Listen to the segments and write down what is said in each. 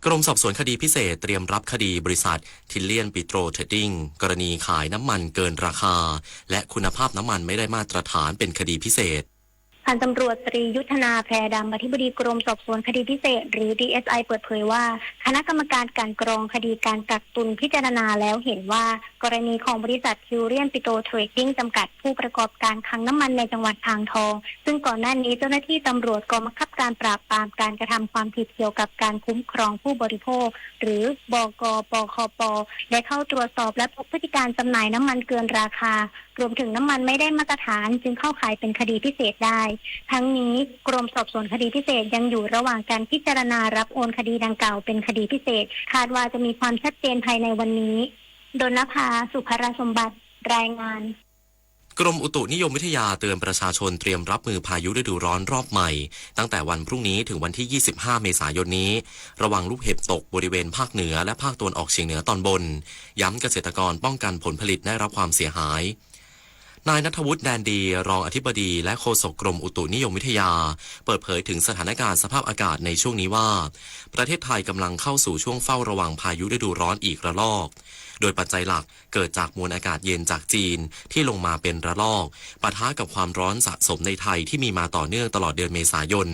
กรมสอบสวนคดีพิเศษเตรียมรับคดีบริษัท Trillium Petrol Trading กรณีขายน้ำมันเกินราคา และคุณภาพน้ำมันไม่ได้มาตรฐานเป็นคดีพิเศษ พันตำรวจตรียุทธนา แพรดำ อธิบดีกรมสอบสวนคดีพิเศษ หรือ ดีเอสไอ เปิดเผยว่า คณะกรรมการกลั่นกรองคดีการกักตุลพิจารณาแล้วเห็นว่า กรณีของบริษัท Trillium Petrol Trading จำกัด ผู้ประกอบการคลังน้ำมันในจังหวัดอ่างทอง ซึ่งก่อนหน้านี้เจ้าหน้าที่ตำรวจกองบังคับการปราบปรามการกระทำความผิดเกี่ยวกับการคุ้มครองผู้บริโภค หรือ บก.ป.ค.ป ได้เข้าตรวจสอบและพบพฤติการจำหน่ายน้ำมันเกินราคา รวมถึงน้ำมันไม่ได้มาตรฐาน จึงเข้าข่ายเป็นคดีพิเศษได้ ทั้งนี้กรมสอบสวนคดีพิเศษยังอยู่ระหว่างการพิจารณารับโอนคดีดังกล่าวเป็นคดีพิเศษ คาดว่าจะมีความชัดเจนภายในวันนี้ ดลนภา สุภรสมบัติ รายงาน กรมอุตุนิยมวิทยาเตือนประชาชนเตรียมรับมือพายุฤดูร้อนรอบใหม่ ตั้งแต่วันพรุ่งนี้ถึงวันที่ ยี่สิบห้า เมษายนนี้ ระวังลูกเห็บตกบริเวณภาคเหนือและภาคตะวันออกเฉียงเหนือตอนบน ย้ำเกษตรกรป้องกันผลผลิตได้รับความเสียหาย นายณัฐวุฒิ แดนดี รองอธิบดีและโฆษกกรมอุตุนิยมวิทยา เปิดเผยถึงสถานการณ์สภาพอากาศในช่วงนี้ว่า ประเทศไทยกำลังเข้าสู่ช่วงเฝ้าระวังพายุฤดูร้อนอีกระลอก โดยปัจจัยหลักเกิดจากมวลอากาศเย็นจากจีนที่ลงมาเป็นระลอก ปะทะกับความร้อนสะสมในไทยที่มีมาต่อเนื่องตลอดเดือนเมษายน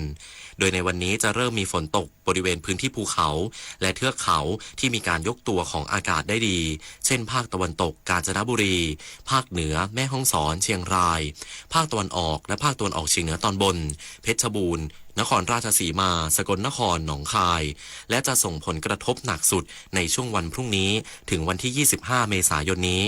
โดยในวันนี้จะเริ่มมีฝนตกบริเวณพื้นที่ภูเขา และเทือกเขาที่มีการยกตัวของอากาศได้ดี เช่น ภาคตะวันตกกาญจนบุรี ภาคเหนือ แม่ฮ่องสอน เชียงราย ภาคตะวันออกและภาคตะวันออกเฉียงเหนือตอนบน เพชรบูรณ์ นครราชสีมา สกลนคร หนองคาย และจะส่งผลกระทบหนักสุดในช่วงวันพรุ่งนี้ถึงวันที่ ยี่สิบห้า เมษายนนี้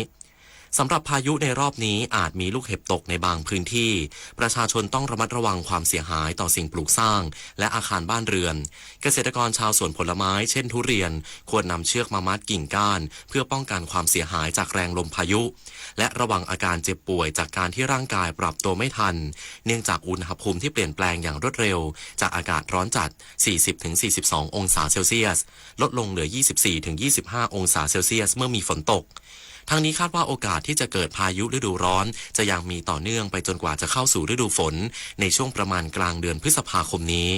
สำหรับพายุในรอบนี้อาจมีลูกเห็บตกในบางพื้นที่ ประชาชนต้องระมัดระวังความเสียหายต่อสิ่งปลูกสร้าง และอาคารบ้านเรือน เกษตรกรชาวสวนผลไม้ เช่นทุเรียน ควรนำเชือกมามัดกิ่งก้าน เพื่อป้องกันความเสียหายจากแรงลมพายุ และระวังอาการเจ็บป่วยจากการที่ร่างกายปรับตัวไม่ทัน เนื่องจากอุณหภูมิที่เปลี่ยนแปลงอย่างรวดเร็ว จากอากาศร้อนจัด สี่สิบถึงสี่สิบสอง องศาเซลเซียส ลดลงเหลือ ยี่สิบสี่ถึงยี่สิบห้า องศาเซลเซียส เมื่อมีฝนตก ทั้งนี้คาดว่าโอกาสที่จะเกิดพายุฤดูร้อนจะยังมีต่อเนื่องไปจนกว่าจะเข้าสู่ฤดูฝน ในช่วงประมาณกลางเดือนพฤษภาคมนี้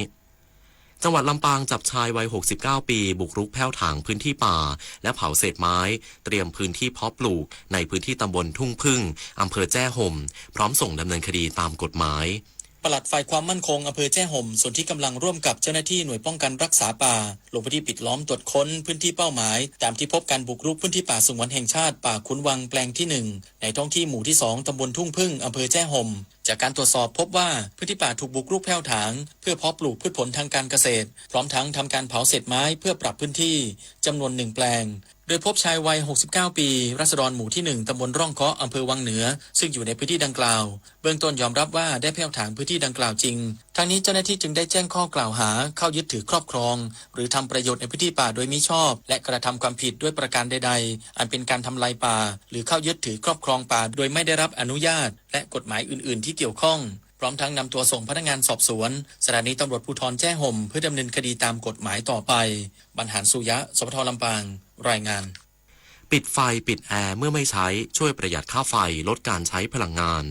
จังหวัดลำปางจับชายวัย หกสิบเก้าปี บุกรุกแผ้วถางพื้นที่ป่า และเผาเศษไม้ เตรียมพื้นที่เพาะปลูกในพื้นที่ตำบลทุ่งผึ้ง อำเภอแจ้ห่ม พร้อมส่งดำเนินคดีตามกฎหมาย ปลัดฝ่ายความมั่นคงอำเภอแจ้ห่ม สนธิกำลังร่วมกับเจ้าหน้าที่หน่วยป้องกันรักษาป่า ลงพื้นที่ปิดล้อมตรวจค้นพื้นที่เป้าหมาย ตามที่พบการบุกรุกพื้นที่ป่าสงวนแห่งชาติป่าขุนวังแปลงที่หนึ่ง ในท้องที่หมู่ที่สอง ตำบลทุ่งผึ้ง อำเภอแจ้ห่ม จากการตรวจสอบพบว่าพื้นที่ป่าถูกบุกรุกแผ้วถาง เพื่อเพาะปลูกพืชผลทางการเกษตร พร้อมทั้งทำการเผาเศษไม้เพื่อปรับพื้นที่ จำนวนหนึ่งแปลง โดยพบชายวัย หกสิบเก้าปี ราษฎรหมู่ที่หนึ่ง ตำบลร่องเคาะ อำเภอวังเหนือ ซึ่งอยู่ในพื้นที่ดังกล่าว เบื้องต้นยอมรับว่าได้แผ้วถางพื้นที่ดังกล่าวจริง ทั้งนี้เจ้าหน้าที่จึงได้แจ้งข้อกล่าวหาเข้ายึดถือครอบครอง หรือทำประโยชน์ในพื้นที่ป่าโดยมิชอบ และกระทำความผิดด้วยประการใดๆ อันเป็นการทำลายป่า หรือเข้ายึดถือครอบครองป่าโดยไม่ได้รับอนุญาต และกฎหมายอื่นๆ ที่เกี่ยวข้อง พร้อมทั้งนำตัวส่งพนักงานสอบสวน สถานีตำรวจภูธรแจ้ห่ม เพื่อดำเนินคดีตามกฎหมายต่อไป บรรหารสุยะ สพท ลำปาง รายงาน ปิดไฟปิดแอร์เมื่อไม่ใช้ ช่วยประหยัดค่าไฟ ลดการใช้พลังงาน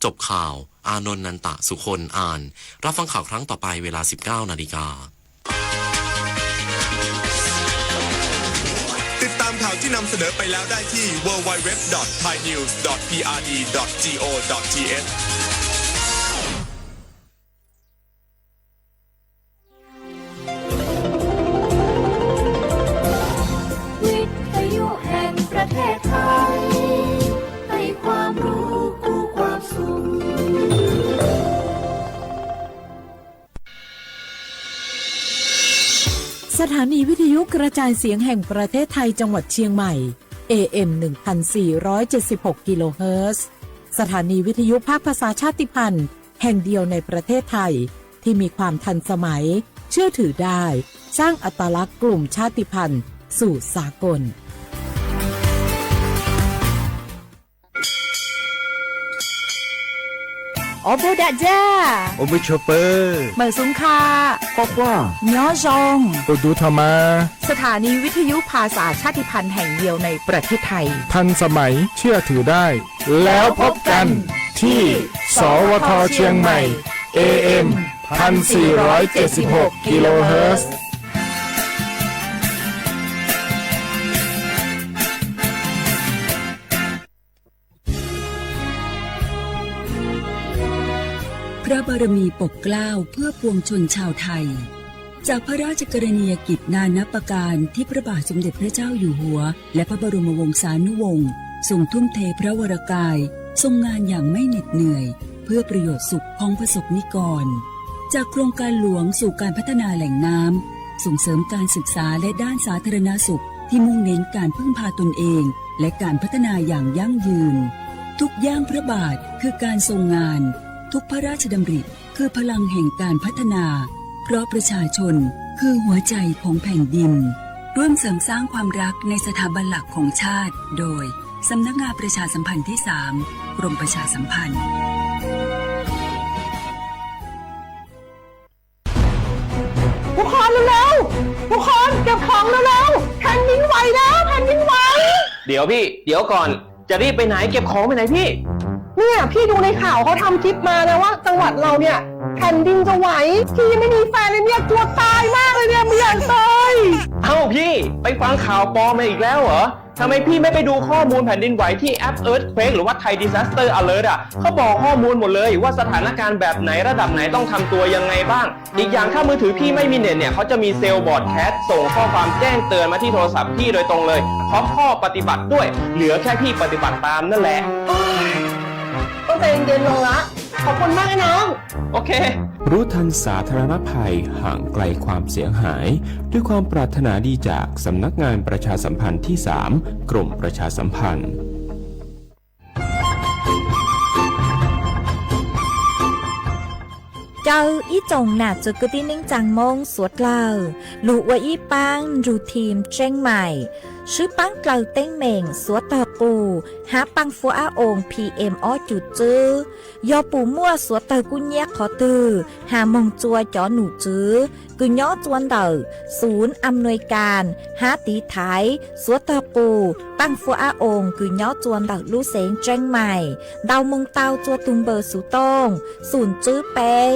จบข่าว อานนท์ นันตะสุคน อ่าน รับฟังข่าวครั้งต่อไปเวลา สิบเก้านาฬิกา ติดตามข่าวที่นำเสนอไปแล้วได้ที่ www.thainews.prd.go.th วิทยุแห่งประเทศไทย ให้ความรู้คู่ความสุข สถานีวิทยุกระจายเสียงแห่งประเทศไทยจังหวัดเชียงใหม่ เอ เอ็ม หนึ่งพันสี่ร้อยเจ็ดสิบหก กิโลเฮิรตซ์ สถานีวิทยุภาคภาษาชาติพันธุ์แห่งเดียวในประเทศไทย ที่มีความทันสมัย เชื่อถือได้ สร้างอัตลักษณ์กลุ่มชาติพันธุ์สู่สากล Ua bug dam ja. Ua mej chua pw. Mawm xub kha. Quaj quaj. Nyob zoo. Ua dub tho mas. สถานีวิทยุภาษาชาติพันธุ์แห่งเดียวในประเทศไทย ทันสมัย เชื่อถือได้ แล้วพบกันที่ สวท เชียงใหม่ เอ เอ็ม พันสี่ร้อยเจ็ดสิบหก กิโลเฮิรตซ์ พระบารมีปกเกล้าเพื่อปวงชนชาวไทย จากพระราชกรณียกิจนานับประการที่พระบาทสมเด็จพระเจ้าอยู่หัว และพระบรมวงศานุวงศ์ ทรงทุ่มเทพระวรกาย ทรงงานอย่างไม่เหน็ดเหนื่อย เพื่อประโยชน์สุขของประสบนิกร จากโครงการหลวงสู่การพัฒนาแหล่งน้ำ ส่งเสริมการศึกษาและด้านสาธารณสุขที่มุ่งเน้นการพึ่งพาตนเอง และการพัฒนาอย่างยั่งยืน ทุกย่างพระบาทคือการทรงงาน ทุกพระราชดำริคือพลังแห่งการพัฒนา เพราะประชาชนคือหัวใจของแผ่นดิน ร่วมเสริมสร้างความรักในสถาบันหลักของชาติ โดย สำนักงานประชาสัมพันธ์ที่สาม กรมประชาสัมพันธ์ ทุกคนเร็วๆ ทุกคนเก็บของเร็วๆ แผ่นดินไหวแล้ว แผ่นดินไหว เดี๋ยวพี่ เดี๋ยวก่อน จะรีบไปไหน เก็บของไปไหนพี่ เนี่ยพี่ดูในข่าวเขาทำคลิปมานะว่าจังหวัดเราเนี่ยแผ่นดินจะไหว พี่ยังไม่มีแฟนเลยเนี่ยกลัวตายมากเลยเนี่ยไม่อยากตาย เอ้าพี่ ไปฟังข่าวปลอมมาอีกแล้วเหรอ ทำไมพี่ไม่ไปดูข้อมูลแผ่นดินไหวที่แอป Earthquake หรือว่า Thai Disaster Alert อ่ะ เขาบอกข้อมูลหมดเลยว่าสถานการณ์แบบไหนระดับไหนต้องทำตัวยังไงบ้าง อีกอย่างถ้ามือถือพี่ไม่มีเน็ตเนี่ย เขาจะมีเซลล์ broadcast ส่งข้อความแจ้งเตือนมาที่โทรศัพท์พี่โดยตรงเลย พร้อมข้อปฏิบัติด้วย เหลือแค่พี่ปฏิบัติตามนั่นแหละ ต้องใจเย็นๆลงละ ขอบคุณมากนะน้อง โอเค รู้ทันสาธารณภัย ห่างไกลความเสียหาย ด้วยความปรารถนาดีจากสำนักงานประชาสัมพันธ์ที่สาม กรมประชาสัมพันธ์ Caw ib tsoom nam txiv kwv tij neej tsaa Moob suav dlawg lug ua ib paab nrug thim tseeb maim, swb paab dlaws teeb meem suav tawg qus hab paaj fuab ab oos P M ob cum txwb. Yog pum muaj suav tawg kub nyiab qhov twg, has moog tsua cov num tswv kws nyob tsua ntawm xum am nuis kas hab tiv thaiv suav tawg qus paaj fuab ab oos kws nyob tsua ntawm lub xeev tseeb maim, ntaus moog tau tsua tug npawb xuv tooj xum tswb peb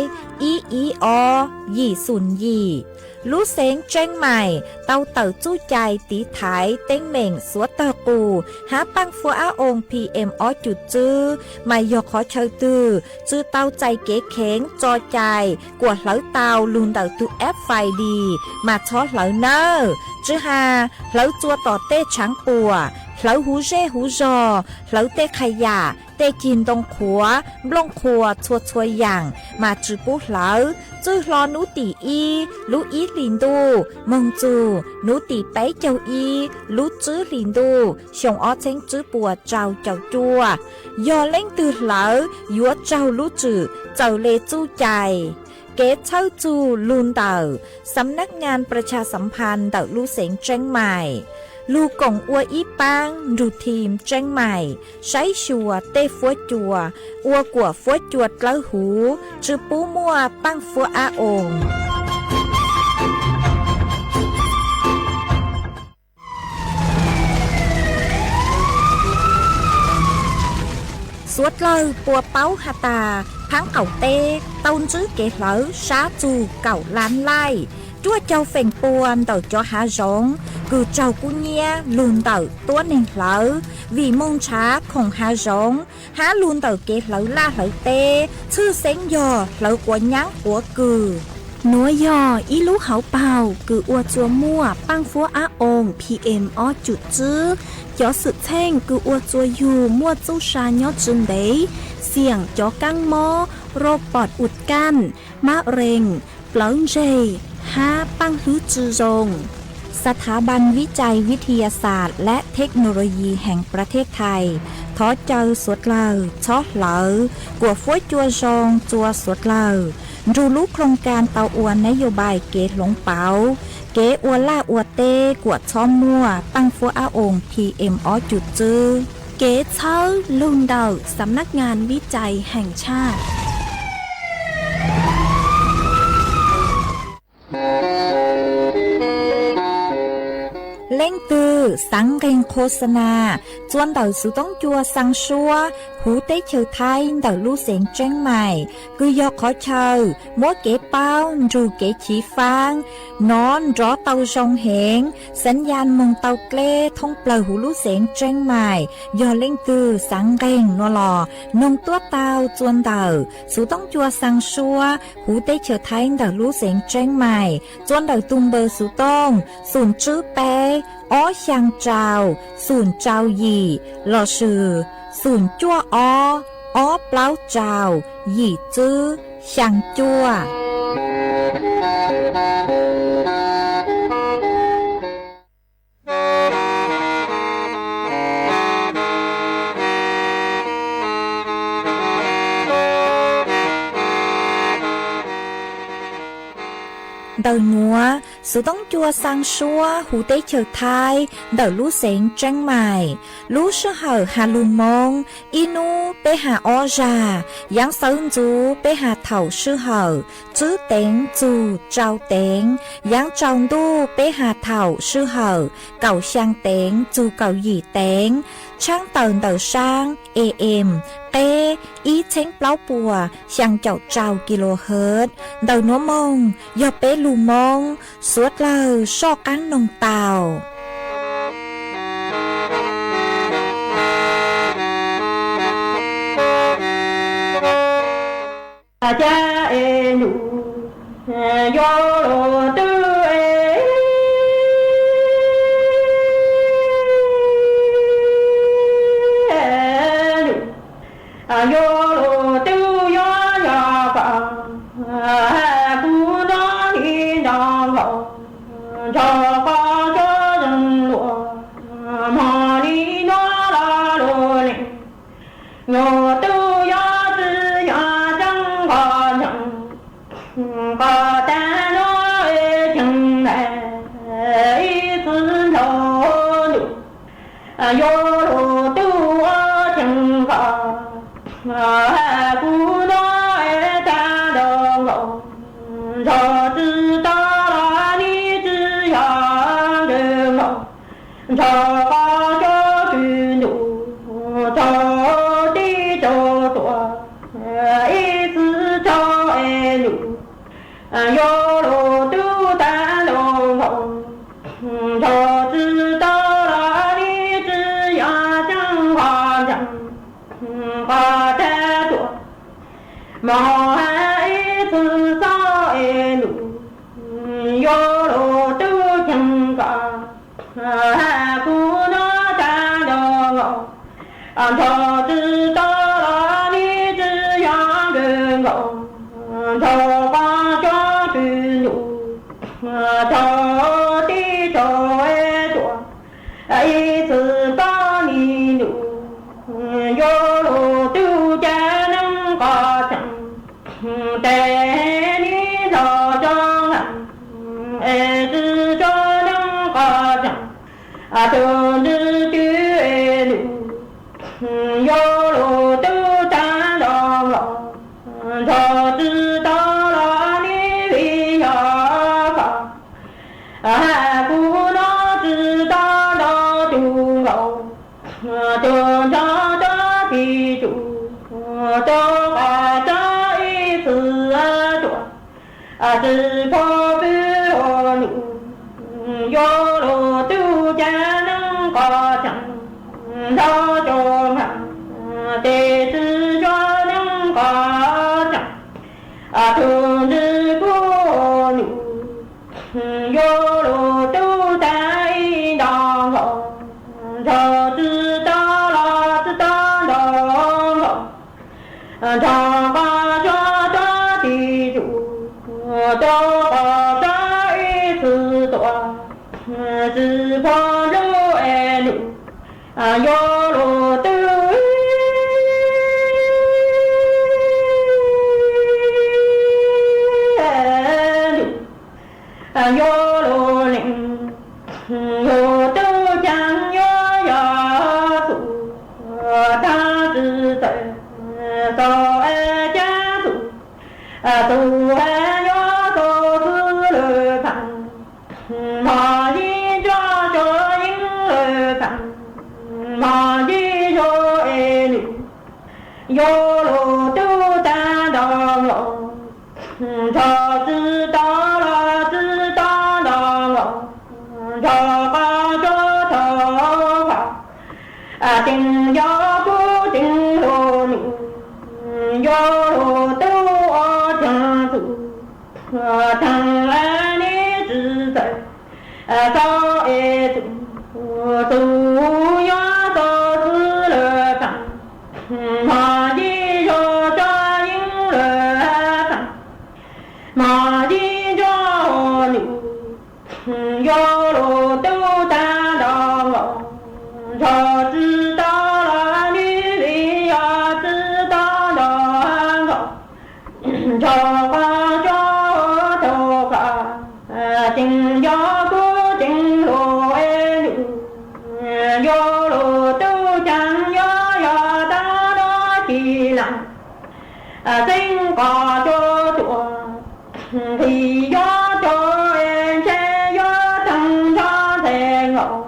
ib ib ob yim xum yim. Lub xeev tseeb maim tau tawm txuj cai tiv thaiv teeb meem suav tawg qus hab paaj fuab ab oos P M ob cum txwb, mas yog qhov chaw twg tsi tau txais kev kheev tso cai kuas hlawv tau lug ntawm tug app Find Dis mas txhob hlawv nawb. Tsi has hlawv tsua tom tej tshaav puam, hlawv huv zej huv zog, hlawv tej qha yam, tej cig ntoo qhuav, nplooj qhuas txhua txhua yaam mas tsi pub hlawv. Txwj hlo nub tim ib lub ib hlis ntuj moog txug nub tim peb caug ib lub tswb hlis ntuj xyoo ob txheeb tswb puas rau caum cuaj, yog leej twg hlawv yuav raug lub tswm txawm le txuj cai. Kev txhawb txug lug ntawm Xam Nab Ngas Pras Tshas Xam Phas ntawm lub xeev tseeb maim, lug koom ua ib paab nrug thim tseeb maim saib xyuas tej fuab cua ua kuam fuab cua dlawb huv, tsi pub muaj paaj fuab ab oos. Suav dlawg puas paub has tas, phaab qaum teb tau ntsib kev hlawv sab txug kaum lab laij, cuaj caug feem pua ntawm cov hav zoov kws raug kub nyiab lug ntawm tuab neeg hlawv vim moog nrhav khoom hav zoov hab lug ntawm kev hlawv laj hlawv teb, tshwj xeeb yog hlawv quav nyaab quav kws. Nuav yog ib lub hauv paug kws ua tsua muaj paaj fuab ab oos P M ob cum tswb. Cov xwm txheej kws ua tsua yug muaj txuj sa nyob tsi ntev, xiam cov kaab mob, rau pom ua kaj, mab rees, plawv ntseg, hab paaj hlwb tsi zoo. สถาบันวิจัยวิทยาศาสตร์และเทคโนโลยีแห่งประเทศไทย thov caw suav dlawg txhob hlawv kuam fuab cua zoo tsua suav dlawg nrug lub โครงการ tau ua nab yos npais kev hloov pauv kev ua laj ua teb kuam txhob muaj paaj fuab ab oos P M ob cum tswb. Kev txhawb lug ntawm Xam Nab Ngas Vib Cai Heem Tshaj. Leej twg xaav nqeeg qhua xa nas txua ntawm xuv toob cua xaa suab huv teb chaws Thaib ntawm lub xeev Tseeb Mais, kws yog qhov chaw muab kev paub nrug kev chiv faab nov nrov tau zoo heev, xaav yaj moog tau dleb thoob plawg huv lub xeev Tseeb Mais. Yog leej twg xaav nqeeg nuav los noog tuab tau txua ntawm xuv toob cua xaa suab huv teb chaws Thaib ntawm lub xeev Tseeb Mais txua ntawm tug npawb xuv tooj xum tswb peb ob xyaa rau xum rau yim lossis xum cuaj ob ob plaub rau yim tswb xyaa cuaj. Ntawm nuav, xuv toob cua xaa suab huv teb chaws Thaib ntawm lub xeev Tseeb Mais. Lub sij hawm has lug Moob, ib nub peb has ob zag, yaav xawv ntxuv peb has thaum sij hawm tswb teev txug rau teev, yaav tsaus ntuj peb has thaum sij hawm kaum xyaa teev txug kaum yim teev, tshaab tawm ntawm saab A M qeb ib txheeb plaub puas xyaa caum rau kilohertz. Ntawm nuav moog yog peb lug Moob suav dlawg soj qaab noog tau. Nrog qab cov kws ntuj, txog teb txog tuam, ib txwm txog es nus, yuav luag tub tag nrho nkaus, nrog tsis tau los neb tsis yog ceeb qhov ntseeg, qhov tag tuam, mog ib txwm txog es nus, yuav luag tub ceeb kom kuv noj tag nrho nkaus, nrog tsis tau los neb tsis yog kws nkaus, nrog qab cov kws ntuj, txog teb txog tuam, ib txwm txog neb nus, yuav luag tub caj neeb qhov tseeb, tes neb nrog tso nqees, es tsis tso neeb qhov tseeb, tug ntswg twg es nus, yuav luag tub tag nrho nkaus, nrog tsis tau los neb vim yog koj, kuv noj tsis tau nrog tug nkaus, tug nrog txog tib tug, tug qhov tseeb ib txwm tuam, tsis pom pw ua nus, yuav luag tub caj neeb qhov tseeb, nrog tso nqees, tes tsis tso neeb qhov tseeb, tug ntswg kuv ua nus, yuav luag tub tag ib nrho nkaus, nrog tsis tau los tsis tau nrog nkaus, nrog qab tso txog tib tug, tug qhov tseeb ib txwm tuam, tsis pom nplua es nus, yuav luag tub nus, yuav luag lees, luag tub ceeb yuav yog xub, tag tsis txawm, txog es ceeb xub, xub yuav txog xwb lwm pheej, mog yeej nco tso Rau qhov cov tub qhov, ceev nco kuv ceev hlo nws, yuav luag tub ua ceev tus, ceev neb tsis txawj, txhob es tus, tus nyob txog xwb lawm pam, hmos yij zog tso yeeb lawm pam, hmos yij nco nws, yuav luag tub tag nrho nkaus, nrog tsis tau los nig vim yog tsis tau nrog nkaus, nrog qhov cov tub qhov, ceev nco kuv ceev hlo nws, yuav luag tub ceev nco yog tag nrho ci lees, xeeb qhov cov tuam nqhis yuav cov ntshe yuav teeb nrho nthe nkaus,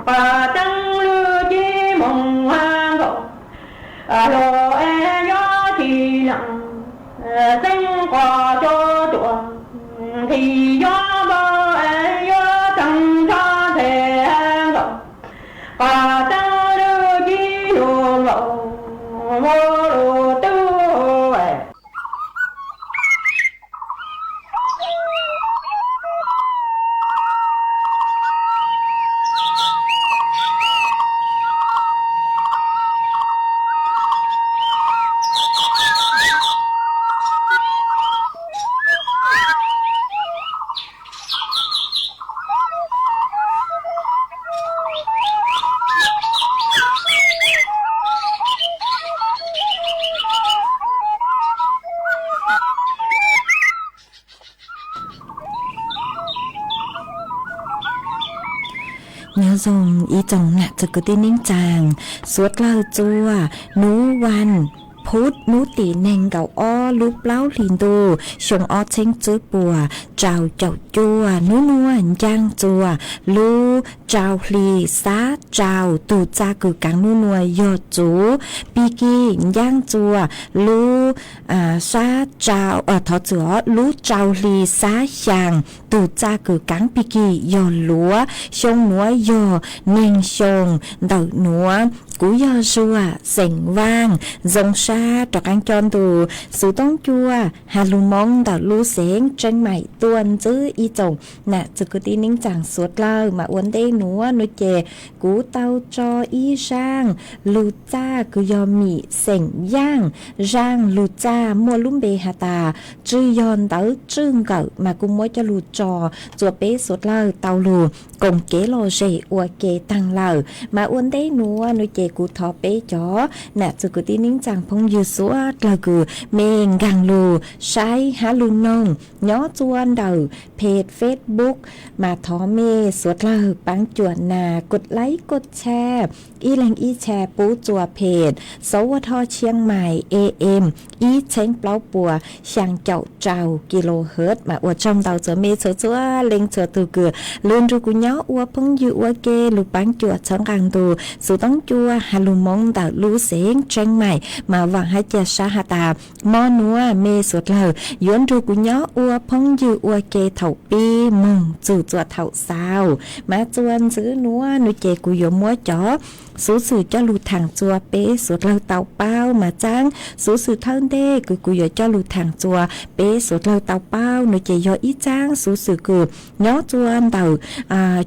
qhov teeb lub cib moos nkaus, hlo es yuav ci lees, xeeb qhov cov tuam nqhis yuav npau es yuav teeb nrho nthe nkaus, qhov teeb lub cib hlo nkaus, ua luag tub Nyob zoo ib tsoom nam txiv kwv tij neej tsaa, suav dlawg txua, nub vas phuv nub tim neeg nkaum ob lub plaub hli ntuj xyoo ob txheeb tswb puas rau caum cuaj, nub nuav ncaaj txua lub rau hli xab rau, tug txaj kws kaav nub nuav yog txuv, pig kig ncaaj txua lub sab rau, thov txim, lub rau hli xab xyaa, tug txaj kws kaav pig kig yog luav, xyoo nuav yog neeg xyoo ntawm nuav. Kuv yog Zuag xeem Vaaj, zoo sab rov qaab coj ntu xuv toob cua has lug moo ntawm lub xeev Tseeb Maim tuaj ntsib ib tsoom nam txiv kwv tij neej tsaa suav dlawg. Mas ua ntej nuav nuav ces kuv tau tso ib zaaj lug txaj kws yog mim xeem Yaaj. Zaaj lug txaj muaj lub npe has tas Tswj Yog Ntawv Tswj Nkawm, mas kuv muab coj lug tso txua peb suav dlawg tau lug koom kev lom zem ua ke taag lawm. Mas ua ntej nuav nuav ces kuv thov peb cov nam txiv kwv tij neej tsaa phooj ywg suav dlawg kws mej nkaag lug saib hab lug noog nyob txua ntawm peg Facebook, mas thov mej suav dlawg paab cuam nas kod laib kod tshaj, ib leeg ib tshaj pub txua peg Xauv Ua Dho Tshiab Mais A M ib txheeb plaub puas xyaa caum rau kilohertz. Mas ua tsaug ntau txua mej txhua txhua leej txhua tug kws lug nrug kuv nyob ua phooj ywg ua ke lug paab cuam txhawb nqaa ntu xuv toob cua has lug moo ntawm lub xeev Tseeb Maim. Mas vaam hab ca sab has tas mo nuav mej suav dlawg yuav nrug kuv nyob ua phooj ywg ua ke thaum pib moog txug txua thaum xaus. Mas txua ntxiv nuav nuav ces kuv yuav muab cov xuv xwm coj lug thaam txua peb suav dlawg tau paub. Mas txaab xuv xwm thawj ntej kws kuv yuav coj lug thaam txua peb suav dlawg tau paub nuav ces yog ib txaab xuv xwm kws nyob txua ntawm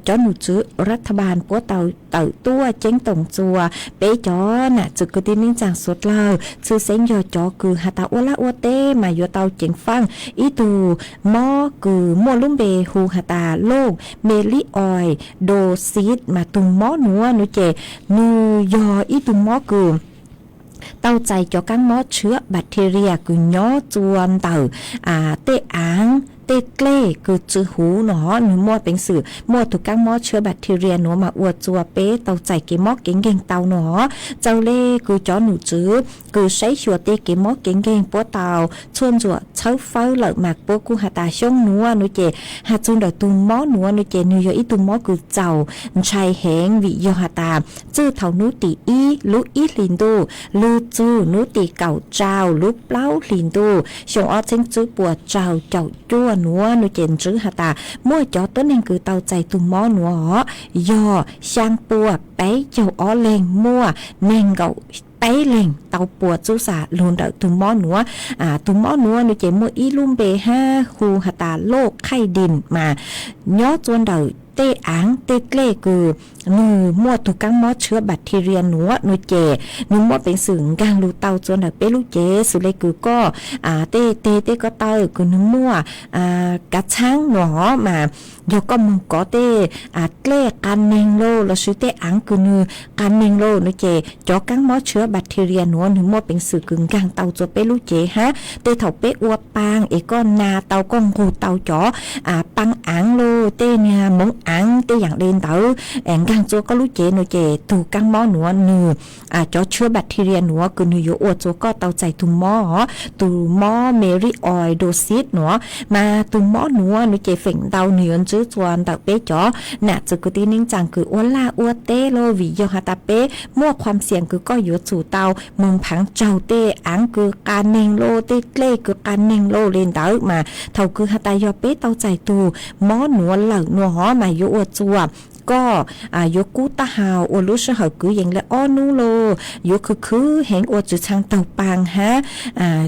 cov nom tswv รัฐบาล puab tau tawm tuaj ceeb toom txua peb cov nam txiv kwv tij neej tsaa suav dlawg, tshwj xeeb yog cov kws has tas ua laj ua teb mas yuav tau ceev faaj ib tug mob kws muaj lub npe hu has tas โรค เมลิออยโดซิส mas tug mob nuav nuav ces nwg yog ib tug mob kws tau txais cov kaab mob tshwab bacteria kws nyob txua ntawm tej aav tej dlej kws tsw huv no, nwg muaj peev xwm muaj tug kaab mob tshwab bacteria nuav mas ua txua peb tau txais kev mob kev nkeeg tau no. Txawm le kws cov nom tswv kws saib xyuas tej kev mob kev nkeeg puab tau txhua ntsuam txhawb fawb lawm mas puab kuj has tas xyoo nuav nuav ces has txug ntawm tug mob nuav nuav ces nwg yog ib tug mob kws txaus ntshai heev vim yog has tas txij thaum nub tim ib lub ib hlis ntuj lug txug nub tim kaum rau lub plaub hlis ntuj xyoo ob txheeb tswb puas rau caum cuaj nuav nua ces ntswv has tas muaj cov tuab neeg kws tau txais tug mob nuav os, yog xyaa pua peb caug ob leeg, muaj neeg nkaum peb leeg tau puas txub xa lug ntawm tug mob nuav. Tug mob nuav nua ces muaj ib lub npe hab hu has tas loj qhaij dins mas nyob tsua ntawm tej aav tej dlej kws nwg muaj tug kaab mob tshwb bacteria nuav nua ces nwg muaj peev xwm nkaag lug tau tsua ntawm peb lub cev, xws le kws koj tej teg tej ko taw kws nwg muaj kav txhaab nua mas yog koj moog kov tej dlej qaa neeg lauj lossis tej aav kws nwg qaa neeg lauj nua ces cov kaab mob tshwb bacteria nuav nwg muaj peev xwm kws nkaag tau tsua peb lub cev hab tej thaum peb ua paa es koj nas tau koj nqug tau cov paa aav lauj tej moov aav tej yaam le ntawd nkaag tsua koj lub cev nua ces tug kaab mob nuav nwg cov tshwb bacteria nuav kws nwg yuav ua tsua koj tau txais tug mob os, tug mob meric oidosis nuav. Mas tug mob nuav nua ces feem ntau nwg yuav ntswv tsua ntawm peb cov nam txwv kwv tij neej tsaa kws ua laj ua teb lauj, vim yog has tas peb muaj khuam xiam kws koj yuav tsum tau moog phaav tsaug tej aav kws qaa neeg lauj tej dlej kws qaa neeg lauj le ntawd mas thaum kws has tas yog peb tau txais tug mob nuav lawm nua hov mas yuav ua tsua koj yuav kub taub hau ua lub sij hawm kwv yees le ob nub lauj, yuav khwv khwv heev ua tswv txhaav taug paa hab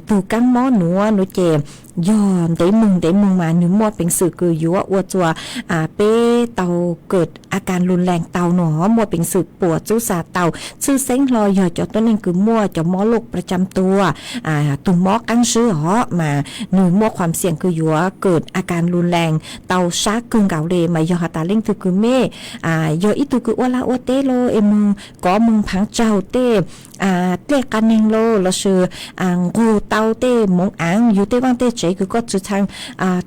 tug kaab mob nuav nua ces yog ntev moog ntev moog mas nwg muaj peev xwm kws yuav ua tsua peb tau kawm a kas lug lees tau nua hov, muaj peev xwm puas txub xa tau, tshwj xeeb hlo yog cov tuab neeg kws muaj cov mob loj pra cam tua, tug mob qaab zib hov mas nwg muaj khuam xiam kws yuav kawm a kas lug lees tau sab kawg nkaus le. Mas yog has tas leej twg kws mej yog ib tug kws ua laj ua teb lauj es moog kov moog phaav tsaug tej dlej qaa neeg lauj lossis nqug tau tej moov aav, yug tej vaaj tej tsev kws koj tswv txhaav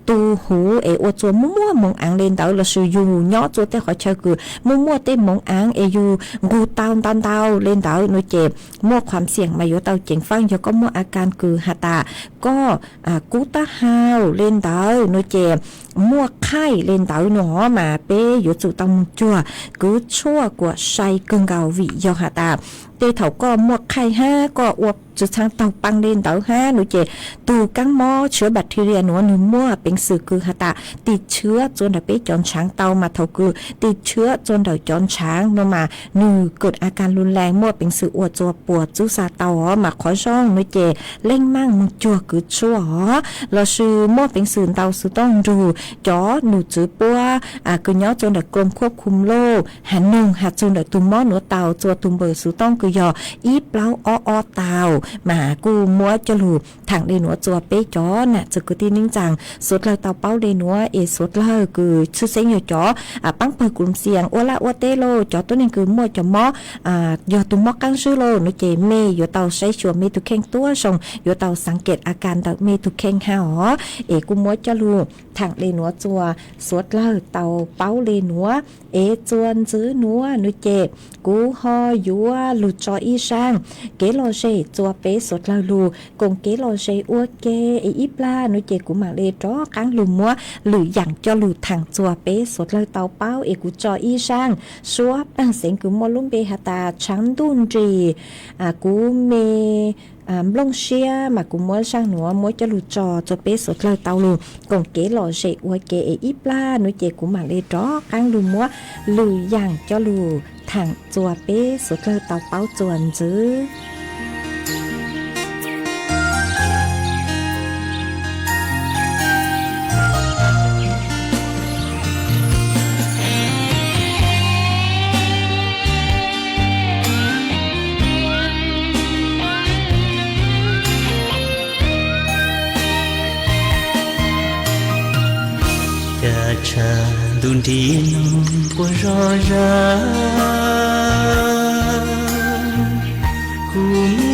tu huv es ua tsua muaj muaj moov aav le ntawd lossis yug nyob tsua tej qhov chaw kws muaj muaj tej moov aav es yug nqug tau ntau ntau le ntawd nua ces muaj khuam xiam mas yuav tau ceev faaj. Yog koj muaj a kas kws has tas koj kub taub hau le ntawd nua ces muaj qhaij le ntawd nua hov mas peb yuav tsum tau moog cuag kwv tshuaj kuam sai kawg nkaus vim yog has tas tej thaum koj muaj qhaij hab koj ua tswv txhaav taug paa le ntawd hab nua ces tug kaab mob tshwb bacteria nuav nwg muaj peev xwm kws has tas tis tshwb tsua ntawm peb cov ntshaav tau mas thaum kws tis tshwb tsua ntawm cov ntshaav nua mas nwg kawm a kas lug lees muaj peev xwm ua tsua puas txub xa tau hov. Mas qhov zoo nua ces leej maaj moog cuag kwv tshuaj hov lossis muaj peev xwm ntau xuv tooj nrug cov num txwv puab kws nyob tsua ntawm kloom khuab khum lauj, has noog has txug ntawm tug mob nuav tau tsua tug npawb xuv tooj kws yog ib plaub ob ob tau mas kuj muab coj lug thaam le nuav tsua peb cov nam txwv kwv tij neej tsaa suav dlawg tau paub le nuav es suav dlawg kws tshwj xeeb yog cov paab pawg kloom xiam ua laj ua teb lauj, cov tuab neeg kws muaj cov mob yog tug mob qaab zib lauj nua ces mej yuav tau saib xyuas mej tug kheej tuab zoo, yuav tau xaav kem a kas ntawm mej tug kheej hab os. Es kuj muab coj lug thaam le nuav tsua suav dlawg tau paub le nuav es tsua ntxiv nuav nua ces kuv ho yuav lug tso ib zaaj kev lom zem tsua peb suav dlawg lug koom kev lom zem ua ke es ib plag nua ces kuv maam le rov qaab lug muab lwm yaam coj lug thaam tsua peb suav dlawg tau paub es kuv tso ib zaaj suab paaj xeev kws muaj lub npe has tas tshaav ntuj nris kuv me nplooj siab mas kuv muab zaaj nuav muab coj lug tso tsua peb suav dlawg tau lug koom kev lom zem ua ke es ib plag nua ces kuv maam le rov qaab lug muab lwm yaam coj lug thaam tsua peb suav dlawg tau paub tsua ntxiv. Cas tshav ntuj nrig no puas zog zag, kuv me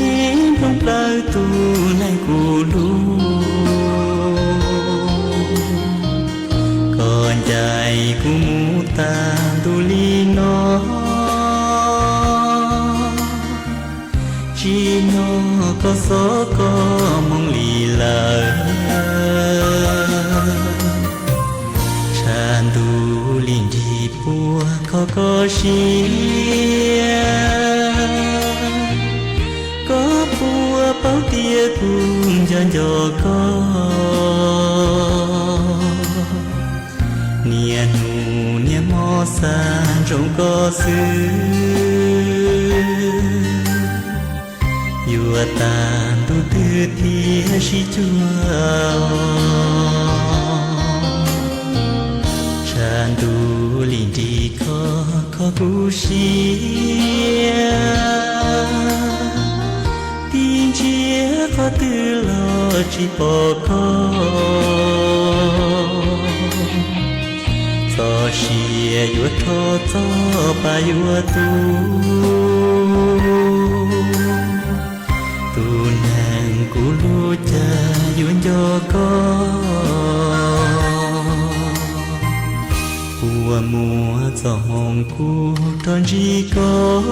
nplooj plawg tus neeg kuv hlub, koj ncaim kuv mus tag ntuj li no. Tsim nyog koj xob koj moog li lawm, tshav ntuj li nrig puag kho koj siab, koj puas paub tias kuv nco nco koj. Xav ntsoov koj xwb, yuav tag ntuj twg thiaj sib cuag. Tshav ntuj lim nrig kho kho kuv siab, tib ntsiab qhov twg los tsis pom koj. Txoj sia yuav rho txoj pa yuav tu, tus neeg kuv hlub cas yuav nco koj. Kua muag txoj hmoov kuv rov ntsib koj,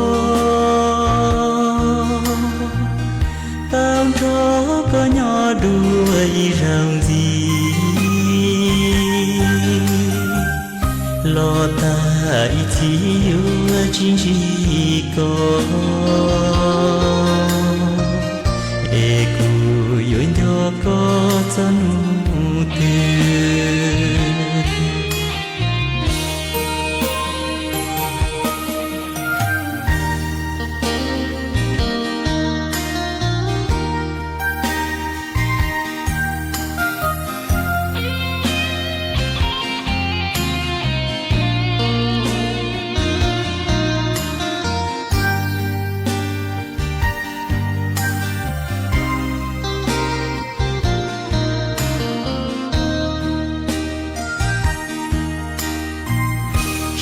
tau nrog koj nyob dua ib zaug ntxiv. Los tag ib txhis yuav tsis ntsib koj, es kuv yuav nco koj txog hnub twg.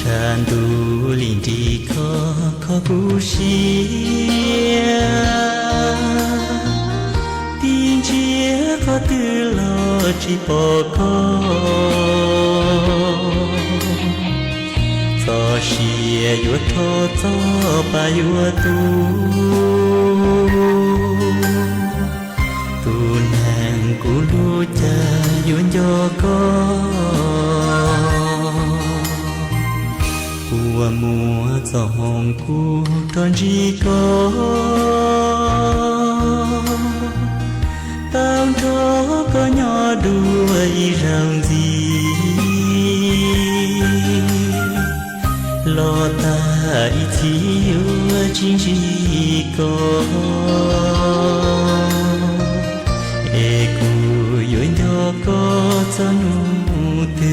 Tshav ntuj lim nrig kho kho kuv siab, tib ntsiab qhov twg los tsis pom koj. Txoj sia yuav rho txoj pa yuav tu, tus neeg kuv hlub cas yuav nco koj. Kua muag txoj hmoov kuv rov ntsib koj, tau nrog koj nyob dua ib zaug ntxiv. Los tag ib txhis yuav tsis ntsib koj, es kuv yuav nco koj txog hnub twg.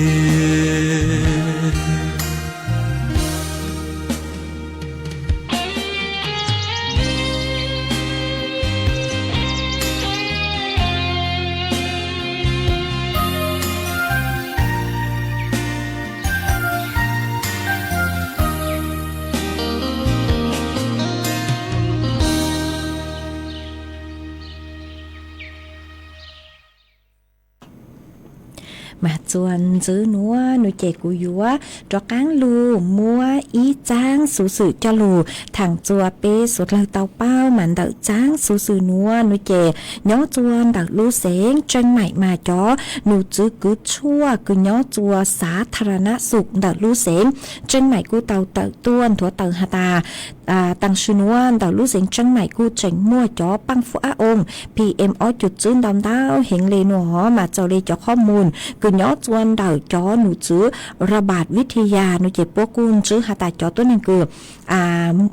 Mas txuas ntxiv nuav nua ces kuv yuav rov qaab lug muab ib txaab xuv xwm coj lug thaam txug peb suav dlawg tau paub. Mas ntawm txaab xuv xwm nuav nua ces nyob txuas ntawm lub xeev Tseeb Maim mas cov num txwv kws tshuaj kws nyob txuas xav tha ra nab xum ntawm lub xeev Tseeb Maim kuj tau tawm tuaj nthuav tawm has tas taam sim nuav ntawm lub xeev Tseeb Maim kuj tseem muaj cov paaj fuab ab oo P M ob cum tswb ntau ntau heev le nua hov. Mas txawm le cov qhob mus kws nyob txuas ntawm cov num txwv Rabat Vithaya nua ces puab kuj ntsib has tas cov tuab neeg kws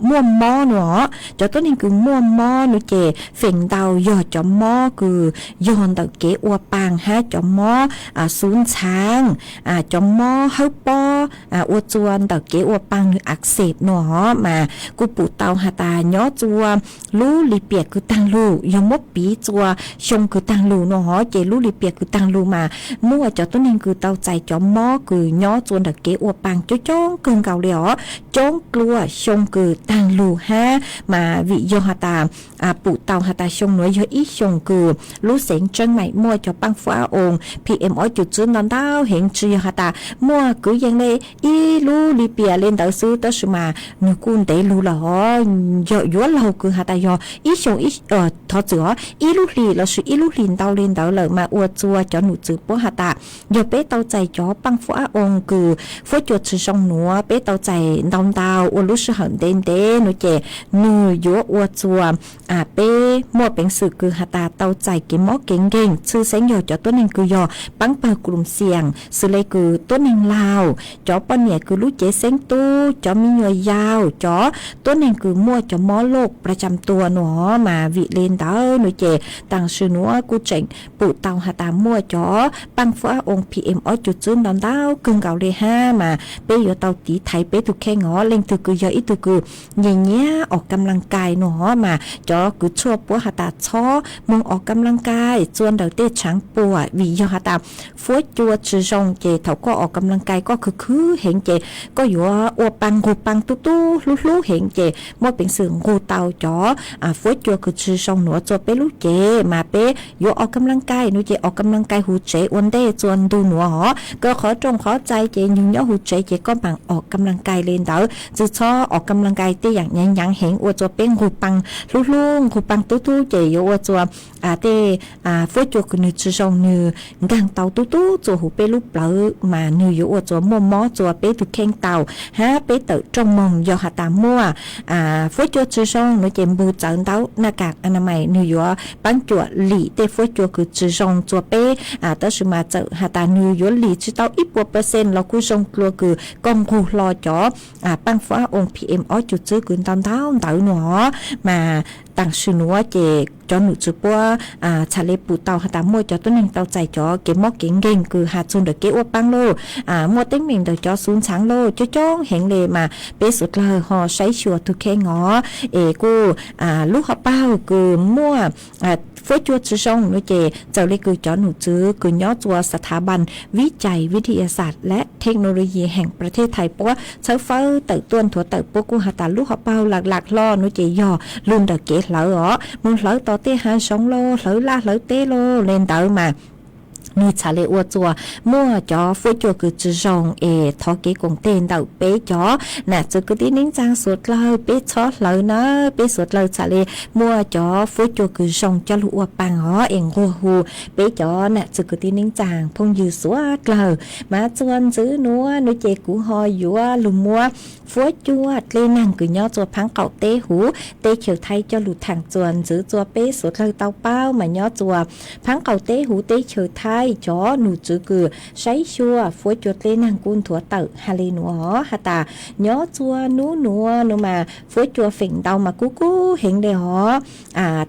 muaj mob nua hov, cov tuab neeg kws muaj mob nua ces feem ntau yog cov mob kws yog ntawm kev ua paag hab cov mob xuv ntxhaav, cov mob hawb pob ua txuas ntawm kev ua paag nwg ak xeem nua hov. Mas kuj pum tau has tas nyob txuas lub lim piam kws taag lug yog muab piv txuas xyoo kws taag lug nua hov ces lub lim piam kws taag lug mas muaj cov tuab neeg kws tau txais cov mob kws nyob txuas ntawm kev ua paag coob coob kawg nkaus le os, coob dlua xyoo kws taag lug hab. Mas vim yog has tas pum tau has tas xyoo nuav yog ib xyoo kws lub xeev Tseeb Maim muaj cov paaj fuab ab oo P M ob cum tswb ntau ntau heev, tsi yog has tas muaj kwv yees le ib lub lim piam le ntawd xwb, tab sis mas nwg kuj ntev lug lawm hov, yog yuav laug kws has tas yog ib xyoo, thov txim hov, ib lub hlis lossis ib lub hlis ntau le ntawd lawm mas ua txuas cov num txwv puab has tas yog Peb tau txais cov paaj fuab ab oo kws fuab cua tsi zoo nuav, peb tau txais ntau ntau ua lub sij hawm ntev ntev nuav ces nwg yuav ua txug peb muaj peev xwm kws has tas tau txais kev mob kev nkeeg, tshwj xeeb yog cov tuab neeg kws yog paab pawg klu xia, xws le kws tuab neeg laug, cov poj niam kws lub cev xeeb tub, cov me nyuam yaus, cov tuab neeg kws muaj cov mob loj pra cam tua nuav. Mas vim le ntawd nuav ces taam sim nuav kuj tseem pum tau has tas muaj cov paaj fuab ab oo P M ob cum txwb ntau ntau kawg nkaus le hab, mas peb yuav tau tiv thaiv peb tug kheej os. Leej twg kws yog ib tug kws nyiam nyiam ua kam laas kais nuav mas cov kws tshuaj puab has tas txhob moog ua kam laas kais txua ntawm tej tshaav puam, vim yog has tas fuab cua tsi zoo ces thaum koj ua kam laas kais koj khwv khwv heev ces koj yuav ua paa nqug paa tub tub hlub hlub heev ces muaj peev xwm nqug tau cov fuab cua kws tsi zoo nuav txua peb lub cev. Mas peb yuav ua kam laas kais nuav ces ua kam laas kais huv tsev ua ntej txua ntu nuav os. Kws qhov rooj qhov txaus ces nwg nyob huv tsev ces koj maam ua kam laas kais le ntawd, tsi txhob ua kam laas kais tej yaam nyaav nyaav heev ua txua peb nqug paa hlub hlub nqug paa tub tub ces yuav ua txua tej fuab cua kws nwg tsi zoo nwg nkaag tau tub tub txua huv peb lub plawv mas nwg yuav ua txua muaj mob txua peb tug kheej tau hab peb tawm rooj moog. Yog has tas muaj fuab cua tsi zoo nuav ces npug txawv ntaub na kas a na mais nwg yuav paab cuam lim tej fuab cua kws tsi zoo txua peb. Tab sis mas txawm has tas nwg yuav lim tsi tau ib puas percent los kuj zoo dlua kws koj nqug hlo cov paaj fuab ab oo P M ob cum txwb kws ntau ntau ntawd nuav. Mas taam sim nuav ces cov num tswv puab txhad le pum tau has tas muaj cov tuab neeg tau txais cov kev mob kev nkeeg kws has txug ntawm kev ua paa lauj, muaj teeb meem ntawm cov xuv ntxhaav lauj, coob coob heev le mas peb suav dlawg ho saib xyuas tug kheej os. Es kuj lub hauv paug kws muaj fuab cua tsi zoo nuav ces txawm le kws cov num tswv kws nyob txua Sthas Ban Vij Cais Vij Thas Xas le Thej Nau Lug Yis heem Pra Thej Thais puab txhawb fawb tawm tuaj nthuav tawm puab kuj has tas lub hauv paug lam lam hlo nuav ces yog lug ntawm kev hlawv os, moog hlawv tau tej hav zoov lauj, hlawv laj hlawv teb lauj le ntawd mas nwg txhad le ua txua muaj cov fuab cua kws tsi zoo. Es thov kev koom tes ntawm peb cov nam txwv kwv tij neej tsaa suav dlawg, peb txhob hlawv na, peb suav dlawg txhad le muaj cov fuab cua kws zoo coj lug ua paa os. Es nquag hu peb cov nam txwv kwv tij neej tsaa phooj ywg suav dlawg, mas txua ntxiv nuav nuav ces kuv ho yuav lug muab fuab cua dlej naag kws nyob txua phaab qaum teb huv teb chaws Thaib coj lug thaam txua ntxiv txua peb suav dlawg tau paub. Mas nyob txua phaab qaum teb huv teb chaws Thaib cov num tswv kws saib xyuas fuab cua dlej naag kuj nthuav tawm has le nuav has tas nyob txua nub nuav nuav mas fuab cua feem ntau mas kub kub heev le os.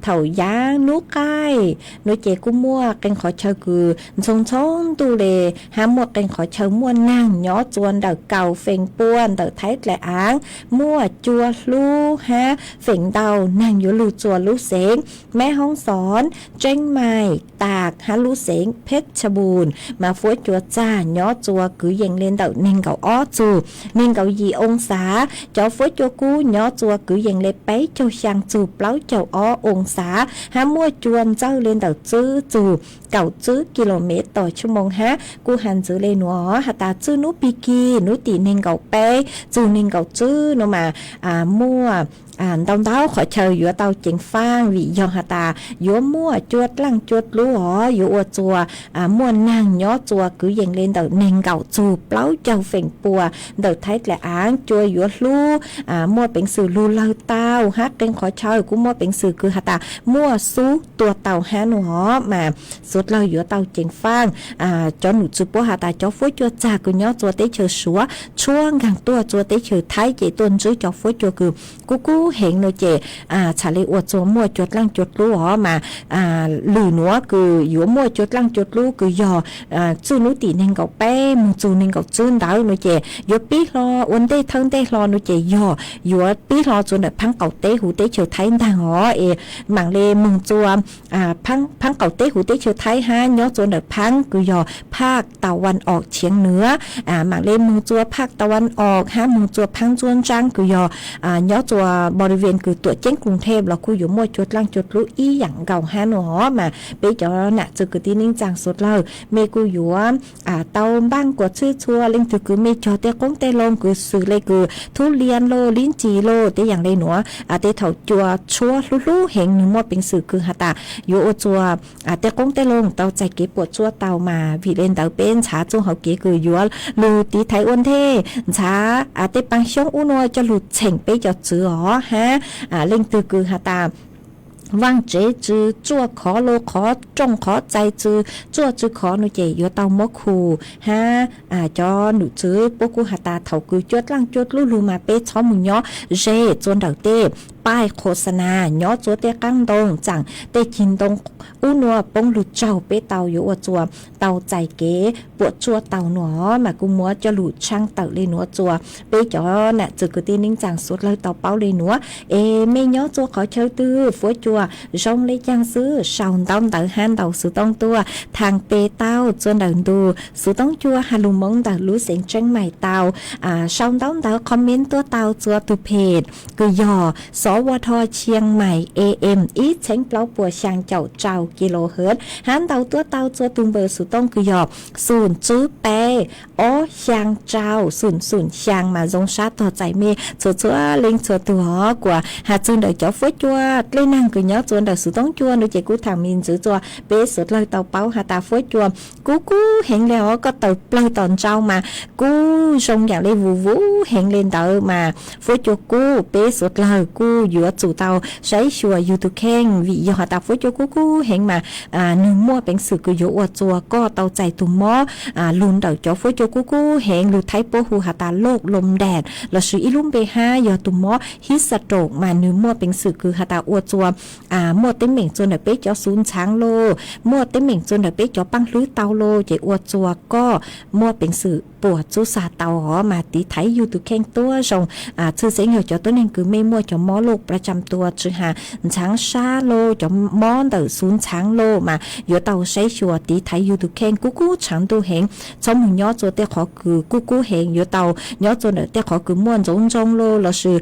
Thaum yaav nub qaij nuav ces kuj muaj qee qhov chaw kws ntxhoo ntxhoo ntuj le hab muaj qee qhov chaw muaj naag nyob txua ntawm kaum feem pua ntawm Thaib dlaim aav, muaj cua hlub hab feem ntau naag yuav lug txua lub xeev Meb Hoob Xoob, Tseeb Maim, Tas hab lub xeev Phej Tshaj Npus. Mas fuab cua txag nyob txua kwv yees le ntawm neeg nkaum ob txug neeg nkaum yim oo xav. Cov fuab cua kub nyob txua kwv yees le peb caug xyaa txug plaub caug ob oo xav hab muaj cua ntxawj le ntawm tswb txug kaum tswb ki lo mev tos tshaj moo hab kuj has ntxiv le nuav has tas txwj nub pig kig nub tim neeg nkaum peb txug neeg nkaum tswb nuav mas muaj ntau ntau qhov chaw yuav tau ceev faaj vim yog has tas yuav muaj cua dlaaj cua dlub os, yuav ua txua muaj naag nyob txua kwv yees le ntawm neeg nkaum txug plaub caug feem pua ntawm Thaib dlaim aav. Cua yuav hlub, muaj peev xwm lug lawg tau hab qee qhov chaw kuj muaj peev xwm kws has tas muaj xub tua tau hab nuav os. Mas suav dlawg yuav tau ceev faaj. Cov num tswv puab has tas cov fuab cua txag kws nyob txua teb chaws Suav tshuab nkaag tuaj txua teb chaws Thaib ces tuaj ntsib cov fuab cua kws kub kub heev nuav ces txhad le ua txua muaj cua dlaaj cua dlub os. Mas lwm nuav kws yuav muaj cua dlaaj cua dlub kws yog txwj nub tim neeg nkaum peb moog txug neeg nkaum tswb ntawd nuav ces yuav pib hlo ua ntej thawj ntej hlo nuav ces yog yuav pib hlo txua ntawm phaab qaum teb huv teb chaws Thaib ntaag os. Es maam le moog txua phaab qaum teb huv teb chaws Thaib hab nyob txua ntawm phaab kws yog phaj tav van om tshiav nwv, maam le moog txua phaj tav van om hab moog txua phaab ntxuab ntsaab kws yog nyob txua boriven kws tuam ceeb kruv thej los kuj yuav muaj cua dlaaj cua dlub ib yaam nkaus hab nuav os. Mas peb cov nam txwv kwv tij neej tsaa suav dlawg, mej kuj yuav tau npaaj kuas txhwb txhua leej twg kws mej cog tej qoob tej loo kws xws le kws thub lias los lib ntsis los tej yaam le nuav, tej thaum cua tshuab hlub hlub heev nwg muaj peev xwm kws has tas yuav ua txuas tej qoob tej loo tau txais kev puam tsuaj tau mas. Vim le ntawd peb ntxhaav txuj hauv kev kws yuav lug tiv thaiv ua ntej, ntxhaav tej paa xyoob ub nuav coj lug txheem peb cov txwv os hab leej twg kws has tas vaaj tsev tsw tsuaj khov los qhov rooj qhov txais tsw tsuaj tsw khov nuav ces yuav tau muab khu hab cov num txwv puab kuj has tas thaum kws cuaj dlaaj cuaj dlub lug mas peb txhob mus nyob ze txua ntawm tej paij qhua xa nas nyob txua tej qaab ntoo tsaam tej cig ntoo ub nuav poob lug tsaug peb tau yuav ua txuas tau txais kev puam tsuaj tau nuav mas kuj muab coj lug tshaaj tawm le nuav txuas peb cov nam txwv kwv tij neej tsaa suav dlawg tau paub le nuav. Es mej nyob txua qhov chaw twg fuab cua zoo le caag xwb sau ntaub ntawv hab ntaus xuv toob tuaj thaam pe tau txua ntawm ntu xuv toob cua has lug Moob ntawm lub xeev Tseeb Mais tau, sau ntaub ntawv comment tuaj tau txua tug phem kws yog Xov Ua Dho Chiang Mai A M ib txheeb plaub puas xyaa caum rau kilohertz hab ntaus tuaj tau txua tug npawb xuv toob kws yog xum tswb peb ob xyaa rau xum xum xyaa mas zoo sab tog txais mej txhua txhua leej txhua tug os. Kuas has txug ntawm cov fuab cua dlej naag kws nyob txua ntawm xuv toob cua nuav ces kuj thaam me ntxwv txua peb suav dlawg tau paub has tas fuab cua kub kub heev le os, koj taws plawg tom ntsau mas kub zoo yaam le vus vus heev le ntawd mas fuab cua kub peb suav dlawg kuj yuav tsum tau saib xyuas yug tug kheej vim yog has tas fuab cua kub kub heev mas nwg muaj peev xwm kws yuav ua txuas koj tau txais tug mob lug ntawm cov fuab cua kub kub heev lug Thaib puab hu has tas loj lom ntaam lossis ib lub npe hab yog tug mob hib xa room mas nwg muaj peev xwm kws has tas ua txuas muaj teeb meem txua ntawm peb cov xuv ntxhaav los muaj teeb meem txua ntawm peb cov paaj hlwb tau los ces ua txuas koj muaj peev xwm puas txub xa tau os mas tiv thaiv yug tug kheej tuab zoo. Tshwj xeeb yog cov tuab neeg kws mej muaj cov mob loj pla tsam tua tsw has ntxhaav sab los cov mob ntawm xuv ntxhaav los mas yuav tau saib xyuas tiv thaiv yug tug kheej kub kub tshaav ntuj heev, txhob mus nyob txua tej qhov kws kub kub heev, yuav tau nyob txua ntawm tej qhov kws muaj ntsoov ntsoov los lossis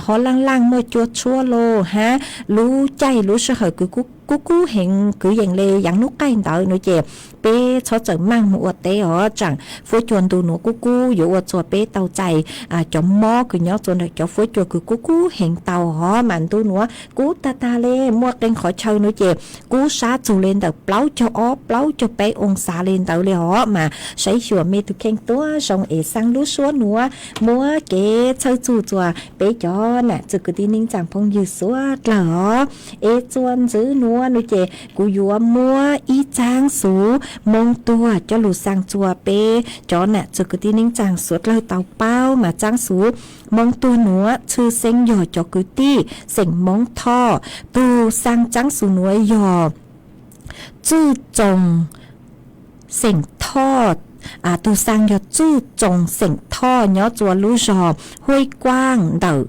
ho laaj laaj muaj cua tshuab los hab lub caij lub sij hawm kws kub kub heev kwv yees le yaav nub qaij ntawd nuav ces peb txhob txawm maaj mus ua teb os, tsaam fuab cua ntu nuav kub kub yuav ua txuas peb tau txais cov mob kws nyob txua ntawm cov fuab cua kws kub kub heev tau os mas ntu nuav kub tag tag le muaj qee qhov chaw nuav ces kub sab txug le ntawm plaub caug ob plaub caug peb oo xav le ntawd le os mas saib xyuas mej tug kheej tuab zoo es xaa lub suab nuav muab kev txhawb txug txua peb cov nam txwv kwv tij neej tsaa phooj ywg suav dlawg os. Es txua ntxiv nuav nuav ces kuv yuav muab ib txaab xuv Moob Tuag coj lug xaa txua peb cov nam txwv kwv tij neej tsaa suav dlawg tau paub mas txaab xuv Moob Tuag nuav tshwj xeeb yog cov kwv tij xeem Moob Thoj. Tug xaa txaab xuv nuav yog Txwj Txoos xeem Thoj, tug xaa yog Txwj Txoos xeem Thoj nyob txua lub zog Huib Kuaaj ntawm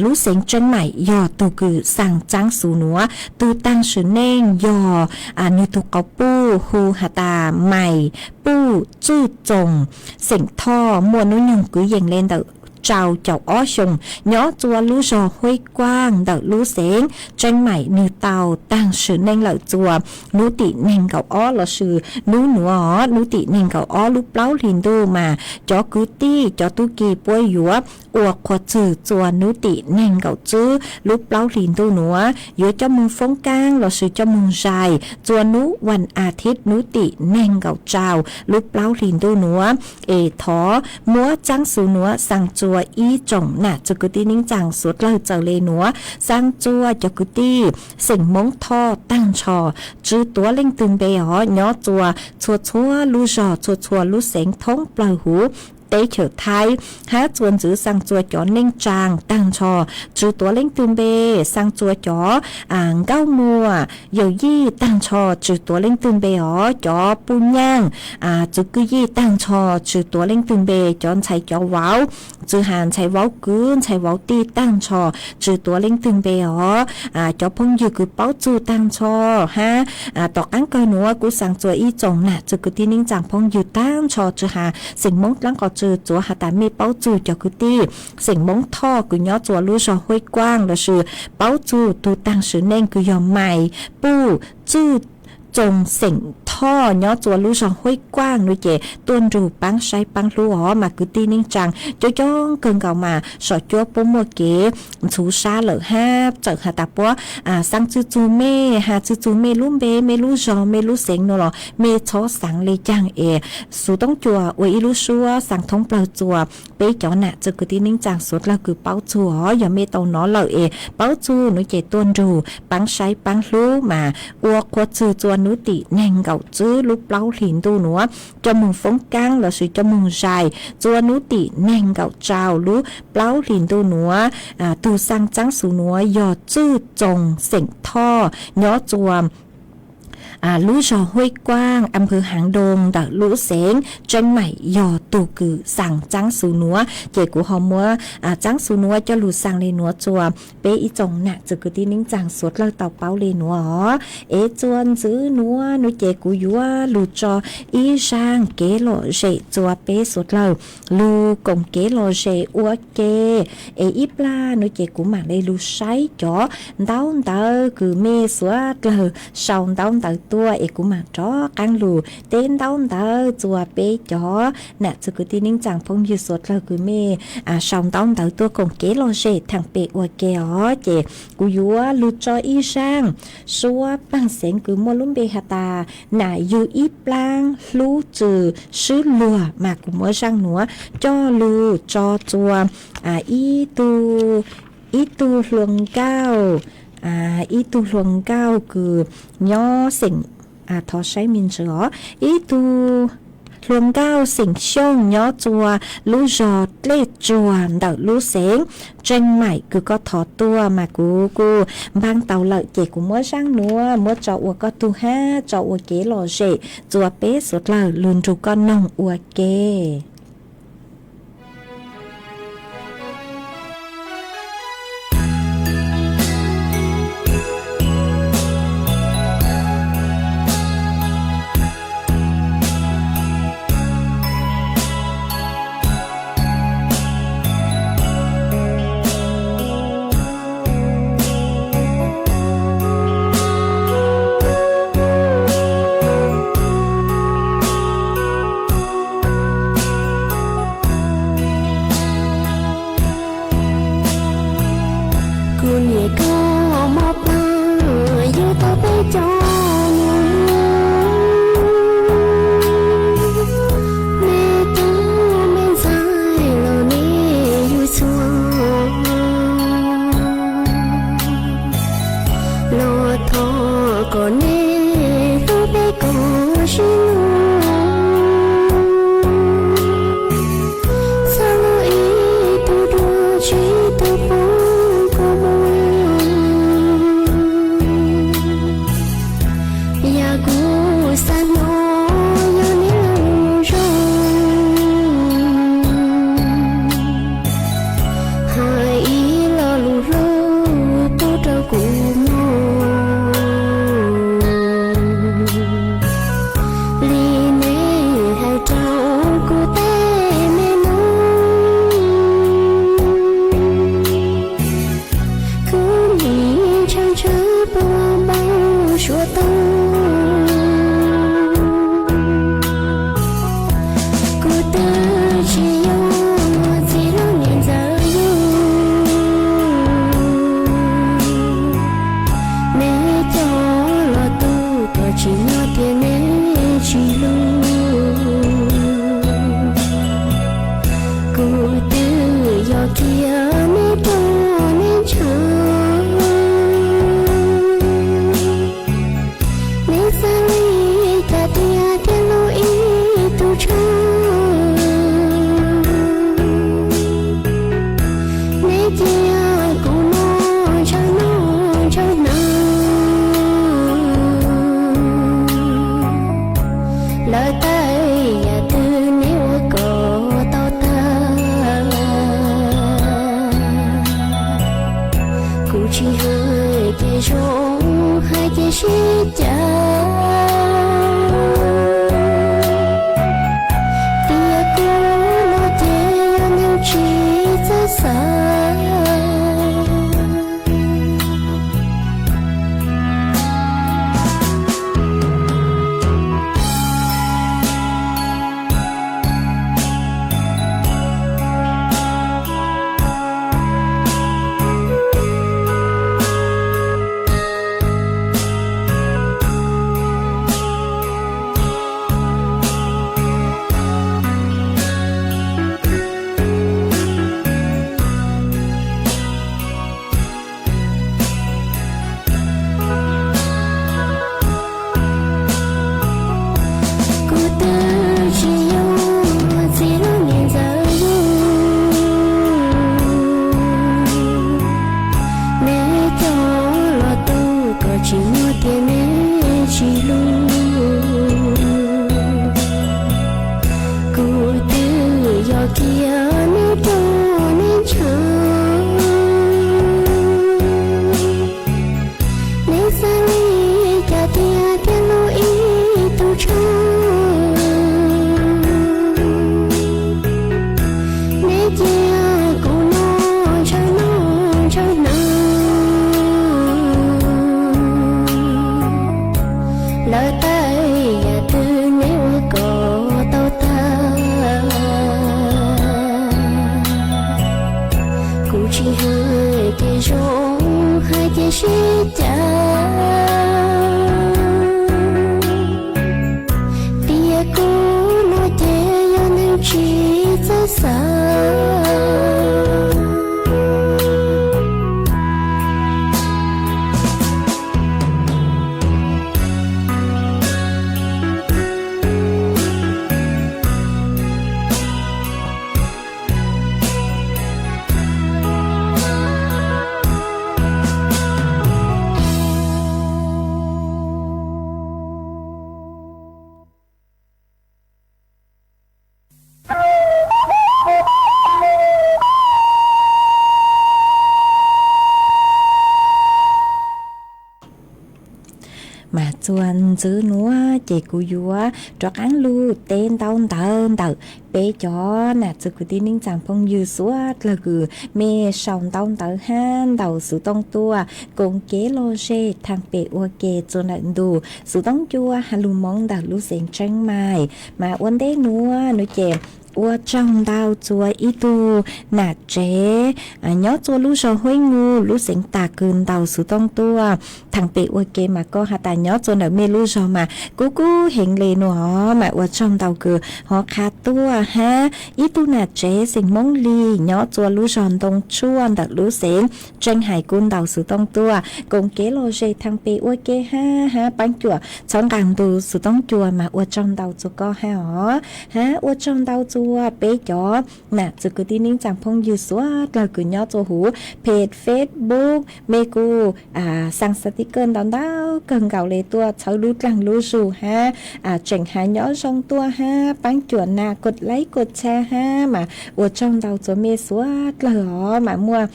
lub xeev Tseeb Maim yog tug kws xaa txaab xuv nuav. Tug taag sim neej yog nwg tug qauv puj hu has tas Maiv Puj. Txwj Txoos xeem Thoj muaj nub nyoog kwv yees le ntawm rau caum ob xyoos, nyob txua lub zog Huib Kuaaj ntawm lub xeev Tseeb Maim. Nwg tau taag sim neej lawm txua nub tim neeg nkaum ob lossis nub nuav os, nub tim neeg nkaum ob lub plaub hlis ntuj mas cov kwv tij cov tub ki puab yuav ua qhuav txwg txua nub tim neeg nkaum tswb lub plaub hlis ntuj nuav, yuav coj moog foob kaab lossis coj moog zais txua nub vas as thiv nub tim neeg nkaum rau lub plaub hlis ntuj nuav. Es thov muab txaab xuv nuav xaa txua ib tsoom nam txwv kwv tij neej tsaa suav dlawg txawm le nuav, xaa txua cov kwv tij xeem Moob Thoj taag nrho, tsw tuav leej twg npe os, nyob txua txhua txhua lub zog txhua txhua lub xeev thoob plawg huv teb chaws Thaib, hab txua ntxiv xaa txua cov neej tsaa taag nrho, tsw tuav leej twg npe, xaa txua cov nkauj muam yawm yij taag nrho, tsw tuav leej twg npe os, cov puj nyaaj txwv kwv yij taag nrho, tsw tuav leej twg npe, cov ntxhais cov vauv, tsw has ntxhais vauv kwv ntxhais vauv tij taag nrho, tsw tuav leej twg npe os, cov phooj ywg kws paub txug taag nrho, hab tom qaab kawg nuav kuv xaa txua ib tsoom nam txwv kwv tij neej tsaa phooj ywg taag nrho, tsw has xeem Moob dlaab qos tsw txuav has tas mej paub txug cov kwv tij xeem Moob Thoj kws nyob txua lub zog Huib Kuaaj lossis paub txug tug taag sim neej kws yog Maiv Puj, Txwj Txoos xeem Thoj nyob txua lub zog Huaib Kuaj no ces tuaj nrug paab saib paab hlub os mas kwv tij neej tsaa coob coob kawg nkaus mas sov cuab puab muaj kev ntxhuv sab lawm hab txawm has tas puab xaa txwj txug mej, has txwj txug mej lub npe, mej lub zog, mej lub xeev no los mej txhob xaav le caag es xuv toob cua ua ib lub suab xaa thoob plawg txua peb cov nam txwv kwv tij neej tsaa suav dlawg kws paub txug os. Yog mej tau nov lawm es paub txug no ces tuaj nrug paab saib paab hlub mas ua qhua txwg txua nub tim neeg nkaum tsib lub plaub hlis ntuj nuav coj moog foob kaab lossis coj moog zais txua nub tim neeg nkaum rau lub plaub hlis ntuj nuav. Tug xaa txaab xuv nuav yog Txwj Txoos xeem Thoj nyob txua lub zog Huaib Kuaj, am phwv Haav Doo ntawm lub xeev Tseeb Maim yog tug kws xaa txaab xuv nuav ces kuv ho muab txaab xuv nuav coj lug xaa le nuav txua peb ib txoos nam txwv kwv tij neej tsaa suav dlawg tau paub le nuav os. Es txua ntxiv nuav no ces kuv yuav lug tso ib zaaj kev lom zem txua peb suav dlawg lug koom kev lom zem ua ke. Es ib plag no ces kuv maam le lug saib cov ntaub ntawv kws mej suav dlawg sau ntaub ntawv tuaj es kuv maam rov qaab lug teb ntaub ntawv txua peb cov nam txwv kwv tij neej tsaa phooj ywg suav dlawg kws mej sau ntaub ntawv tuaj koom kev lom zem thaam pem ua ke os. Ces kuv yuav lug tso ib zaaj suab paag xeev kws muaj lub npe has tas nam yug ib plaab hlub txwm swb luag mas kuv muab zaaj nuav coj lug tso txua ib tug, ib tug hluas nkauj, ib tug hluas nkauj kws nyob xeem, thov saib me ntsis os, ib tug hluas nkauj xeem Xyooj nyob txua lub zog Dlej Tsuag ntawm lub xeev Tseeb Maim kws koj thov tuaj mas kuv kuj npaab tau lawm ces kuv muab zaaj nuav muab tso ua koj tug hab tso ua kev lom zem txua peb suav dlawg lug nrug koj noog ua ke. Kuv niam koj mob plaag yug tau peb cov nus, mej tub mej ntxhais los mej yug txhua, los thov kom nej hlub peb kom sib hlub, txhaj lug ib tug dua tsi tug poob kua muag. Yam kuv xav hnov yog neb lus zoo, hais ib lo lus hlub pub rau kuv mloog. Li neb hais rau kuv tej me lub, khwv lim ntshaw ntshaw puag npau suav tug. Kuv twb tsis yog txiv lub niam ntxawm yug, neb coj los tu kom tsim nyog tias neb tsis hlub. Kuv twb yog kiag neb rog neb ntshaw, neb xav li cas tiag thiaj hlub ib tug tshaj. Neb cia kuv noj ntshaw noj ntshaw hnav, lawv tej yam twg neb ua kom tau tag. Kuv tsis hais ces zoo, hais ces sib cav, tias kuv no ces yog neeg tsis txawj xav. Kuv tsis hais tias zoo, hais tias sib cav, tias kuv no ces yog neeg tsis txawj xav. Mas txuas ntxiv nuav ces kuv yuav rov qaab lug teb ntaub ntawv ntawm peb cov nam txiv kwv tij neej tsaa phooj ywg suav dlawg kws mej sau ntaub ntawv hab ntaus xuv tooj tuaj koom kev lom zem thaam pem ua ke txuas ntawm ntu xuv toob cua has lug Moob ntawm lub xeev Tseeb Maim. Mas ua ntej nuav nuav ces ua tsaug ntau txuas ib tug nam tsev nyob txuas lub zog Huib Nus lub xeev Taag kws ntaus xuv tooj tuaj thaam pem ua ke. Mas koj has tas nyob txuas ntawm mej lub zog mas kub kub heev le nuav os. Mas ua tsaug ntau kws ho qha tuaj hab ib tug nam tsev xeem Moob Lis nyob txuas lub zog Ntoo Tshuaj ntawm lub xeev Tseeb Maim kuj ntaus xuv tooj tuaj koom kev lom zem thaam pem ua ke hab hab paab cuam txhawb nqaa ntu xuv toob cua. Mas ua tsaug ntau txuas koj hab os. Hab ua tsaug ntau txuas peb cov nam txiv kwv tij neej tsaa phooj ywg suav dlawg kws nyob txuas huv peg Facebook, mej kuj xaa xav tiv kawj ntau ntau kawg nkaus le tuaj txhawb lub dlaag lub zug hab tseem has nyob zoo tuaj hab paab cuam nas kod laib kod txha hab. Mas ua tsaug ntau txuas mej suav dlawg os. Mas muaj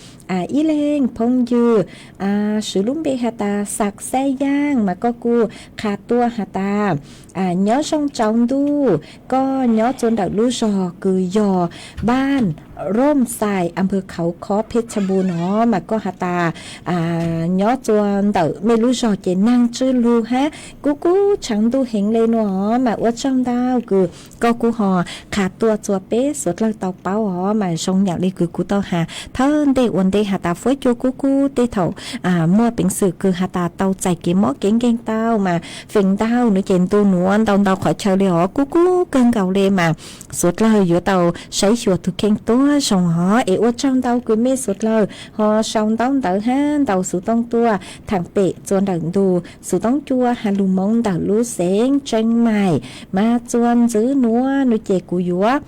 ib leeg phooj ywg swv lub npe has tas Xav Xab Yaaj, mas koj kuj qha tuaj has tas nyob zoo tsaus ntuj, koj nyob txuas ntawm lub zog kws yog Baaj Rooj Xais, am pawg Khauv Khob, Phej Tha Npu no. Mas koj has tas nyob txuas ntawm mej lub zog ces naag tsw lug hab kub kub tshaav ntuj heev le nuav os. Mas ua tsaug ntau kws koj kuj ho qha tuaj txuas peb suav dlawg tau paub os. Mas zoo yam le kws kuv tau has thawj ntej ua ntej has tas fuab cua kub kub tej thaum muaj peev xwm kws has tas tau txais kev mob kev nkeeg tau mas feem ntau nuav ces ntu nuav ntau ntau qhov chaw le os kub kub kawg nkaus le. Mas suav dlawg yuav tau saib xyuas tug kheej tuab zoo os. Es ua tsaug ntau kws mej suav dlawg ho sau ntaub ntawv hab ntaus xuv tooj tuaj thaam pem txuas ntawm ntu xuv toob cua has lug Moob ntawm lub xeev Tseeb Maim. Mas txuas ntxiv nuav nuav ces kuv yuav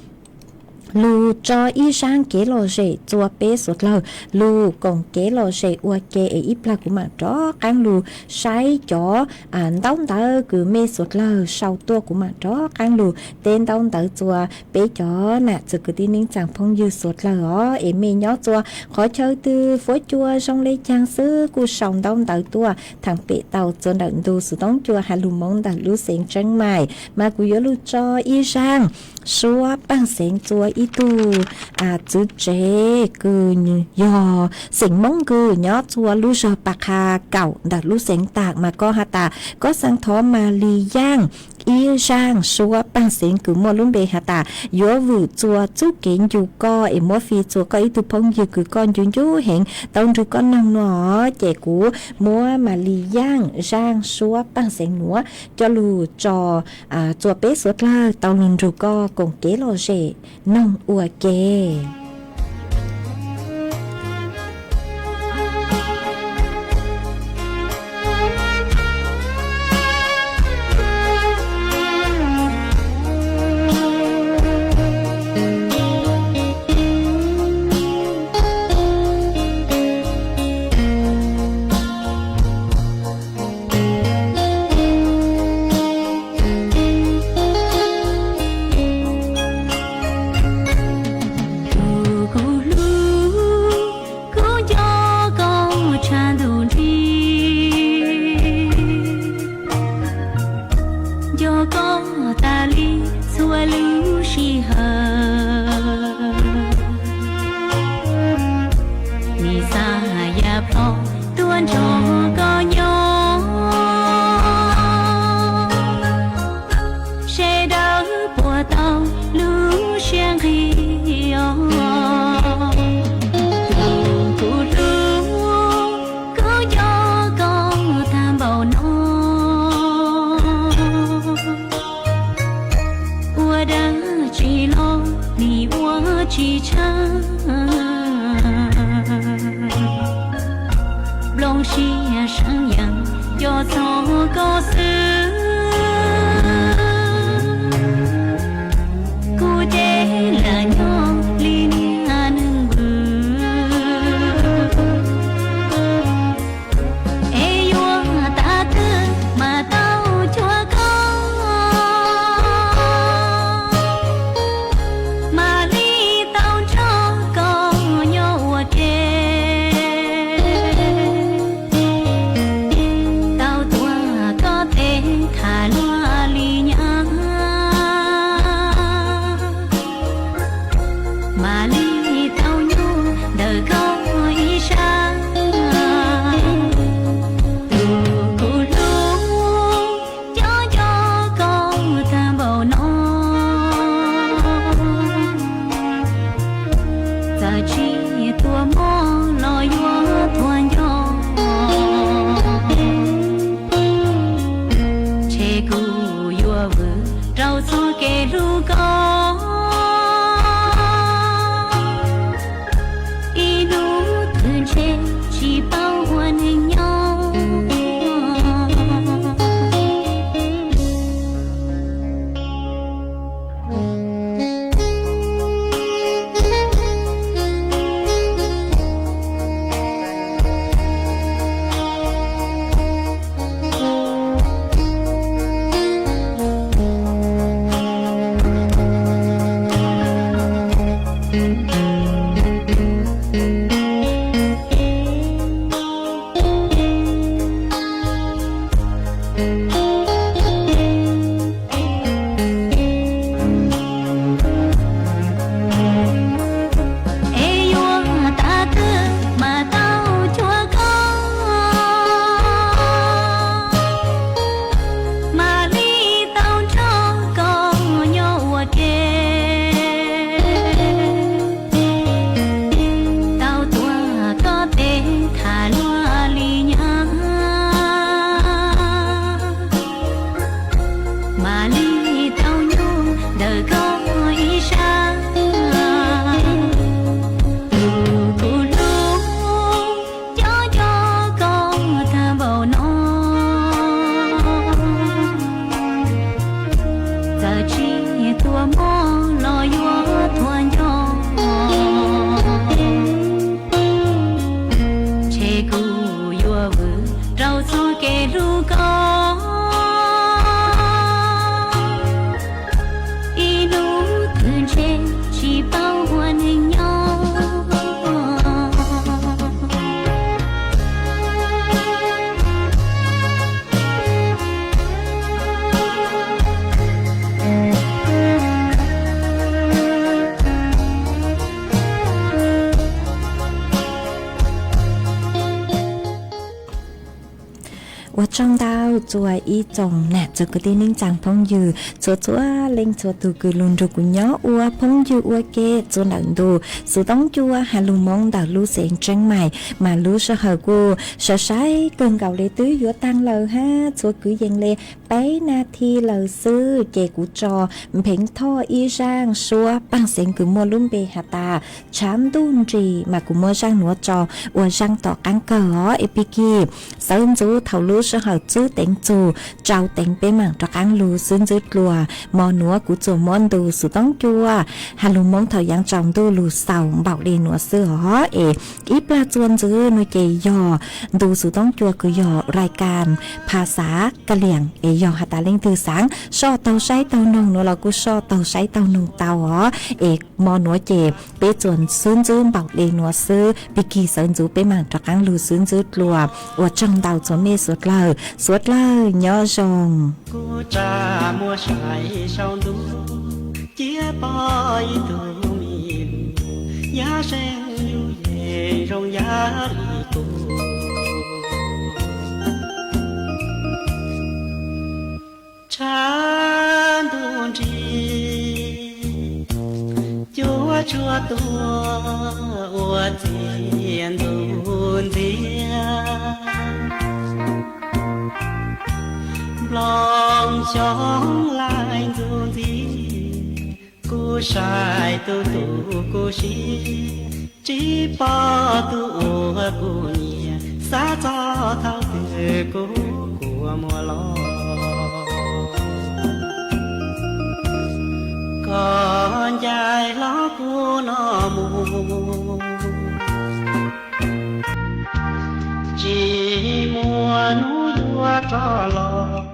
lug tso ib zaaj kev lom zem txuas peb suav dlawg lug koom kev lom zem ua ke es ib plag kuv maam rov qaab lug saib cov ntaub ntawv kws mej suav dlawg sau tuaj, kuv maam rov qaab lug teb ntaub ntawv txuas peb cov nam txiv kwv tij neej tsaa phooj ywg suav dlawg os. Es mej nyob txuas qhov chaw twg fuab cua zoo le caag xwb kuj sau ntaub ntawv tuaj thaam pem tau txuas ntawm ntu xuv toob cua has lug Moob ntawm lub xeev Tseeb Maim. Mas kuv yuav lug tso ib zaaj suab paaj xeev txuas ib tug txwv tsev kws yog xeem Moob kws nyob txuas lub zog Pas Qha Kaum ntawm lub xeev Taag. Mas koj has tas koj xaa thov Mas Lis Yaaj ib zaaj suab paaj xeev kws muaj lub npe has tas yuav vwm txuas txuj kev ncu koj es muab fij txuas koj ib tug phooj ywg kws koj ncu ncu heev tau nrug koj noog nuav. Ces kuv muab Mas Lis Yaaj zaaj suab paaj xeev nuav coj lug tso txuas peb suav dlawg tau lug nrug koj koom kev lom zem noog ua ke. Tus kuv hlub, kuv nco koj tshaj ntuj nrig, nco koj tas li txhua lub sij hawm. Nim xa yam plho tuaj nrog koj nyob, sawv daws puas tau lub siab nqig os. Tus txog koj xwb. Kuv ces lam nyob li niag neeg vwm, es yuav tas twg mas tau cuag koj, mam li tau nrog koj nyob ua ke. Tau tuav koj tes tham luag li nyab, mam li tau nyuj ntawm koj ib sab. Tus kuv hlub, nco nco koj tag npaum no, txawm tsis tuaj mob los yuav tuag nco, ntshe kuv yuav vwm rau txoj kev hlub koj. Ib hnub twg ntshe tsis paub ua neeg nyob. Es yuav tas twg mas tau cuag koj, mam li tau nrog koj nyob ua ke. Tau tuav koj tes tham luag li nyab, mam li tau nyuj ntawm koj ib sab. Tus kuv hlub, nco nco koj tag npaum no, txawm tsis tuaj mob los yuav tuag nco, ntshe kuv yuav vwm rau txoj kev hlub koj. Ib hnub twg ntshe tsis paub ua neeg nyob. Ua tsaug ntau txhua ib tsoom nam txiv kwv tij neej tsaa phooj ywg txhua txhua leej txhua tus kws lug nrug kuv nyob ua phooj ywg ua ke txhua ntawm ntu. Xuv Toob Cua has lug Moob ntawm lub xeev Tsheej Maim mas lub sij hawm kuj sai sai kawg nkaus le twb yuav taag lawm hab txhua kwv yees le peb nas this lawm xwb ces kuv tso npheev thoj ib zaaj suab paaj xeev kws muaj lub npe has tas Tshav Ntuj Nris mas kuv muab zaaj nuav tso ua zaaj tom qaab kawg os. Es pig kig sawv ntxuv thaum lub sij hawm txwb teev txug tsau teev peb maam rov qaab lug xwb ntxwb dlua. Mo nuav kuv txuas muab ntu Xuv Toob Cua has lug Moob thaum yaav tsaus ntuj lug xaus npaum le nuav xwb os. Es ib plag txuas ntxwv nuav ces yog ntu Xuv Toob Cua kws yog rai kas phas xav Kas Liam es yog has tas leej twg xaav soj taug saib taug noog nuav los kuj soj taug saib taug noog tau os. Es mo nuav ces peb txuas xwb ntxwb npaum le nuav xwb, pig kig sawv ntxuv peb maam rov qaab lug xwb ntxwb dlua. Ua tsaug ntau txhua mej suav dlawg, suav dlawg nyob zoo. Kuv tsa muaj sai sau ntuj, cia pom ib tug mi lug, yaj seej yug yeej zoo yam li kuv. Tshav ntuj nrig, cua tshuaj tuag ua txiaj ntxuv ntxiag. Nplooj xyoob laij ntxuv ntxiag, kuv saib tug tug kuv siab, tsis pom tug uas kuv nyiam, xav txog thaum twg kuv kuv muag los, koj ncaim hlo kuv no mus, tsis muaj hnub yuav rov los.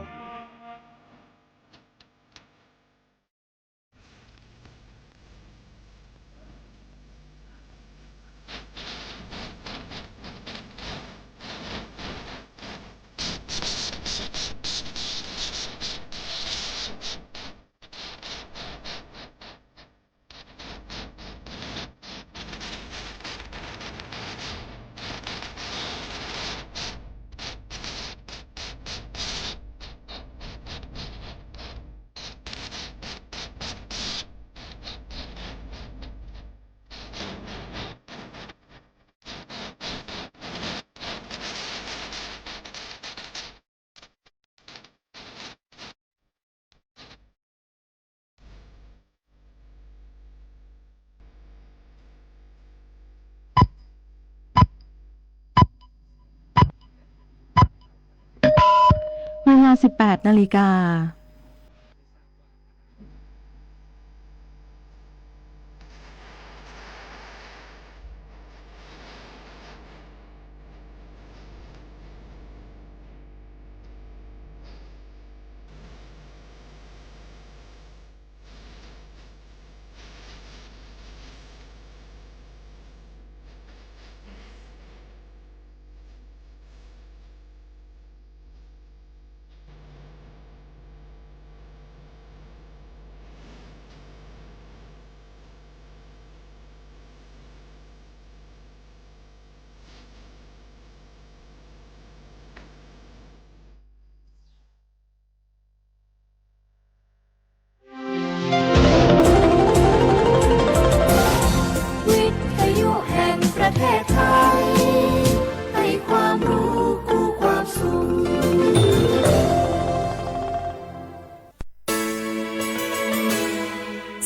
เวลา สิบแปดนาฬิกา วิทยุแห่งประเทศไทย ให้ความรู้คู่ความสุข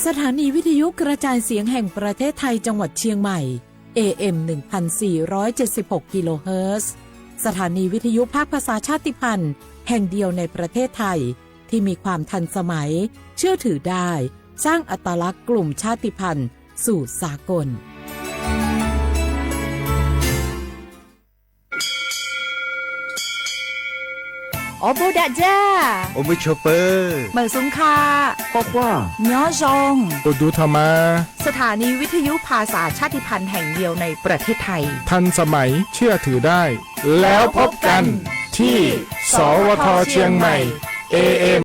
สถานีวิทยุกระจายเสียงแห่งประเทศไทยจังหวัดเชียงใหม่ เอ เอ็ม หนึ่งพันสี่ร้อยเจ็ดสิบหก กิโลเฮิรตซ์ สถานีวิทยุภาคภาษาชาติพันธุ์แห่งเดียวในประเทศไทย ที่มีความทันสมัย เชื่อถือได้ สร้างอัตลักษณ์กลุ่มชาติพันธุ์สู่สากล Ob pug dam ja, ua mub tshua pawg, mawm xub kha, quaj quaj, nyob zoo, ua dub tho mas. สถานีวิทยุภาษาชาติพันธุ์แห่งเดียวในประเทศไทย ทันสมัย เชื่อถือได้ แล้วพบกันที่ สวท เชียงใหม่ เอ เอ็ม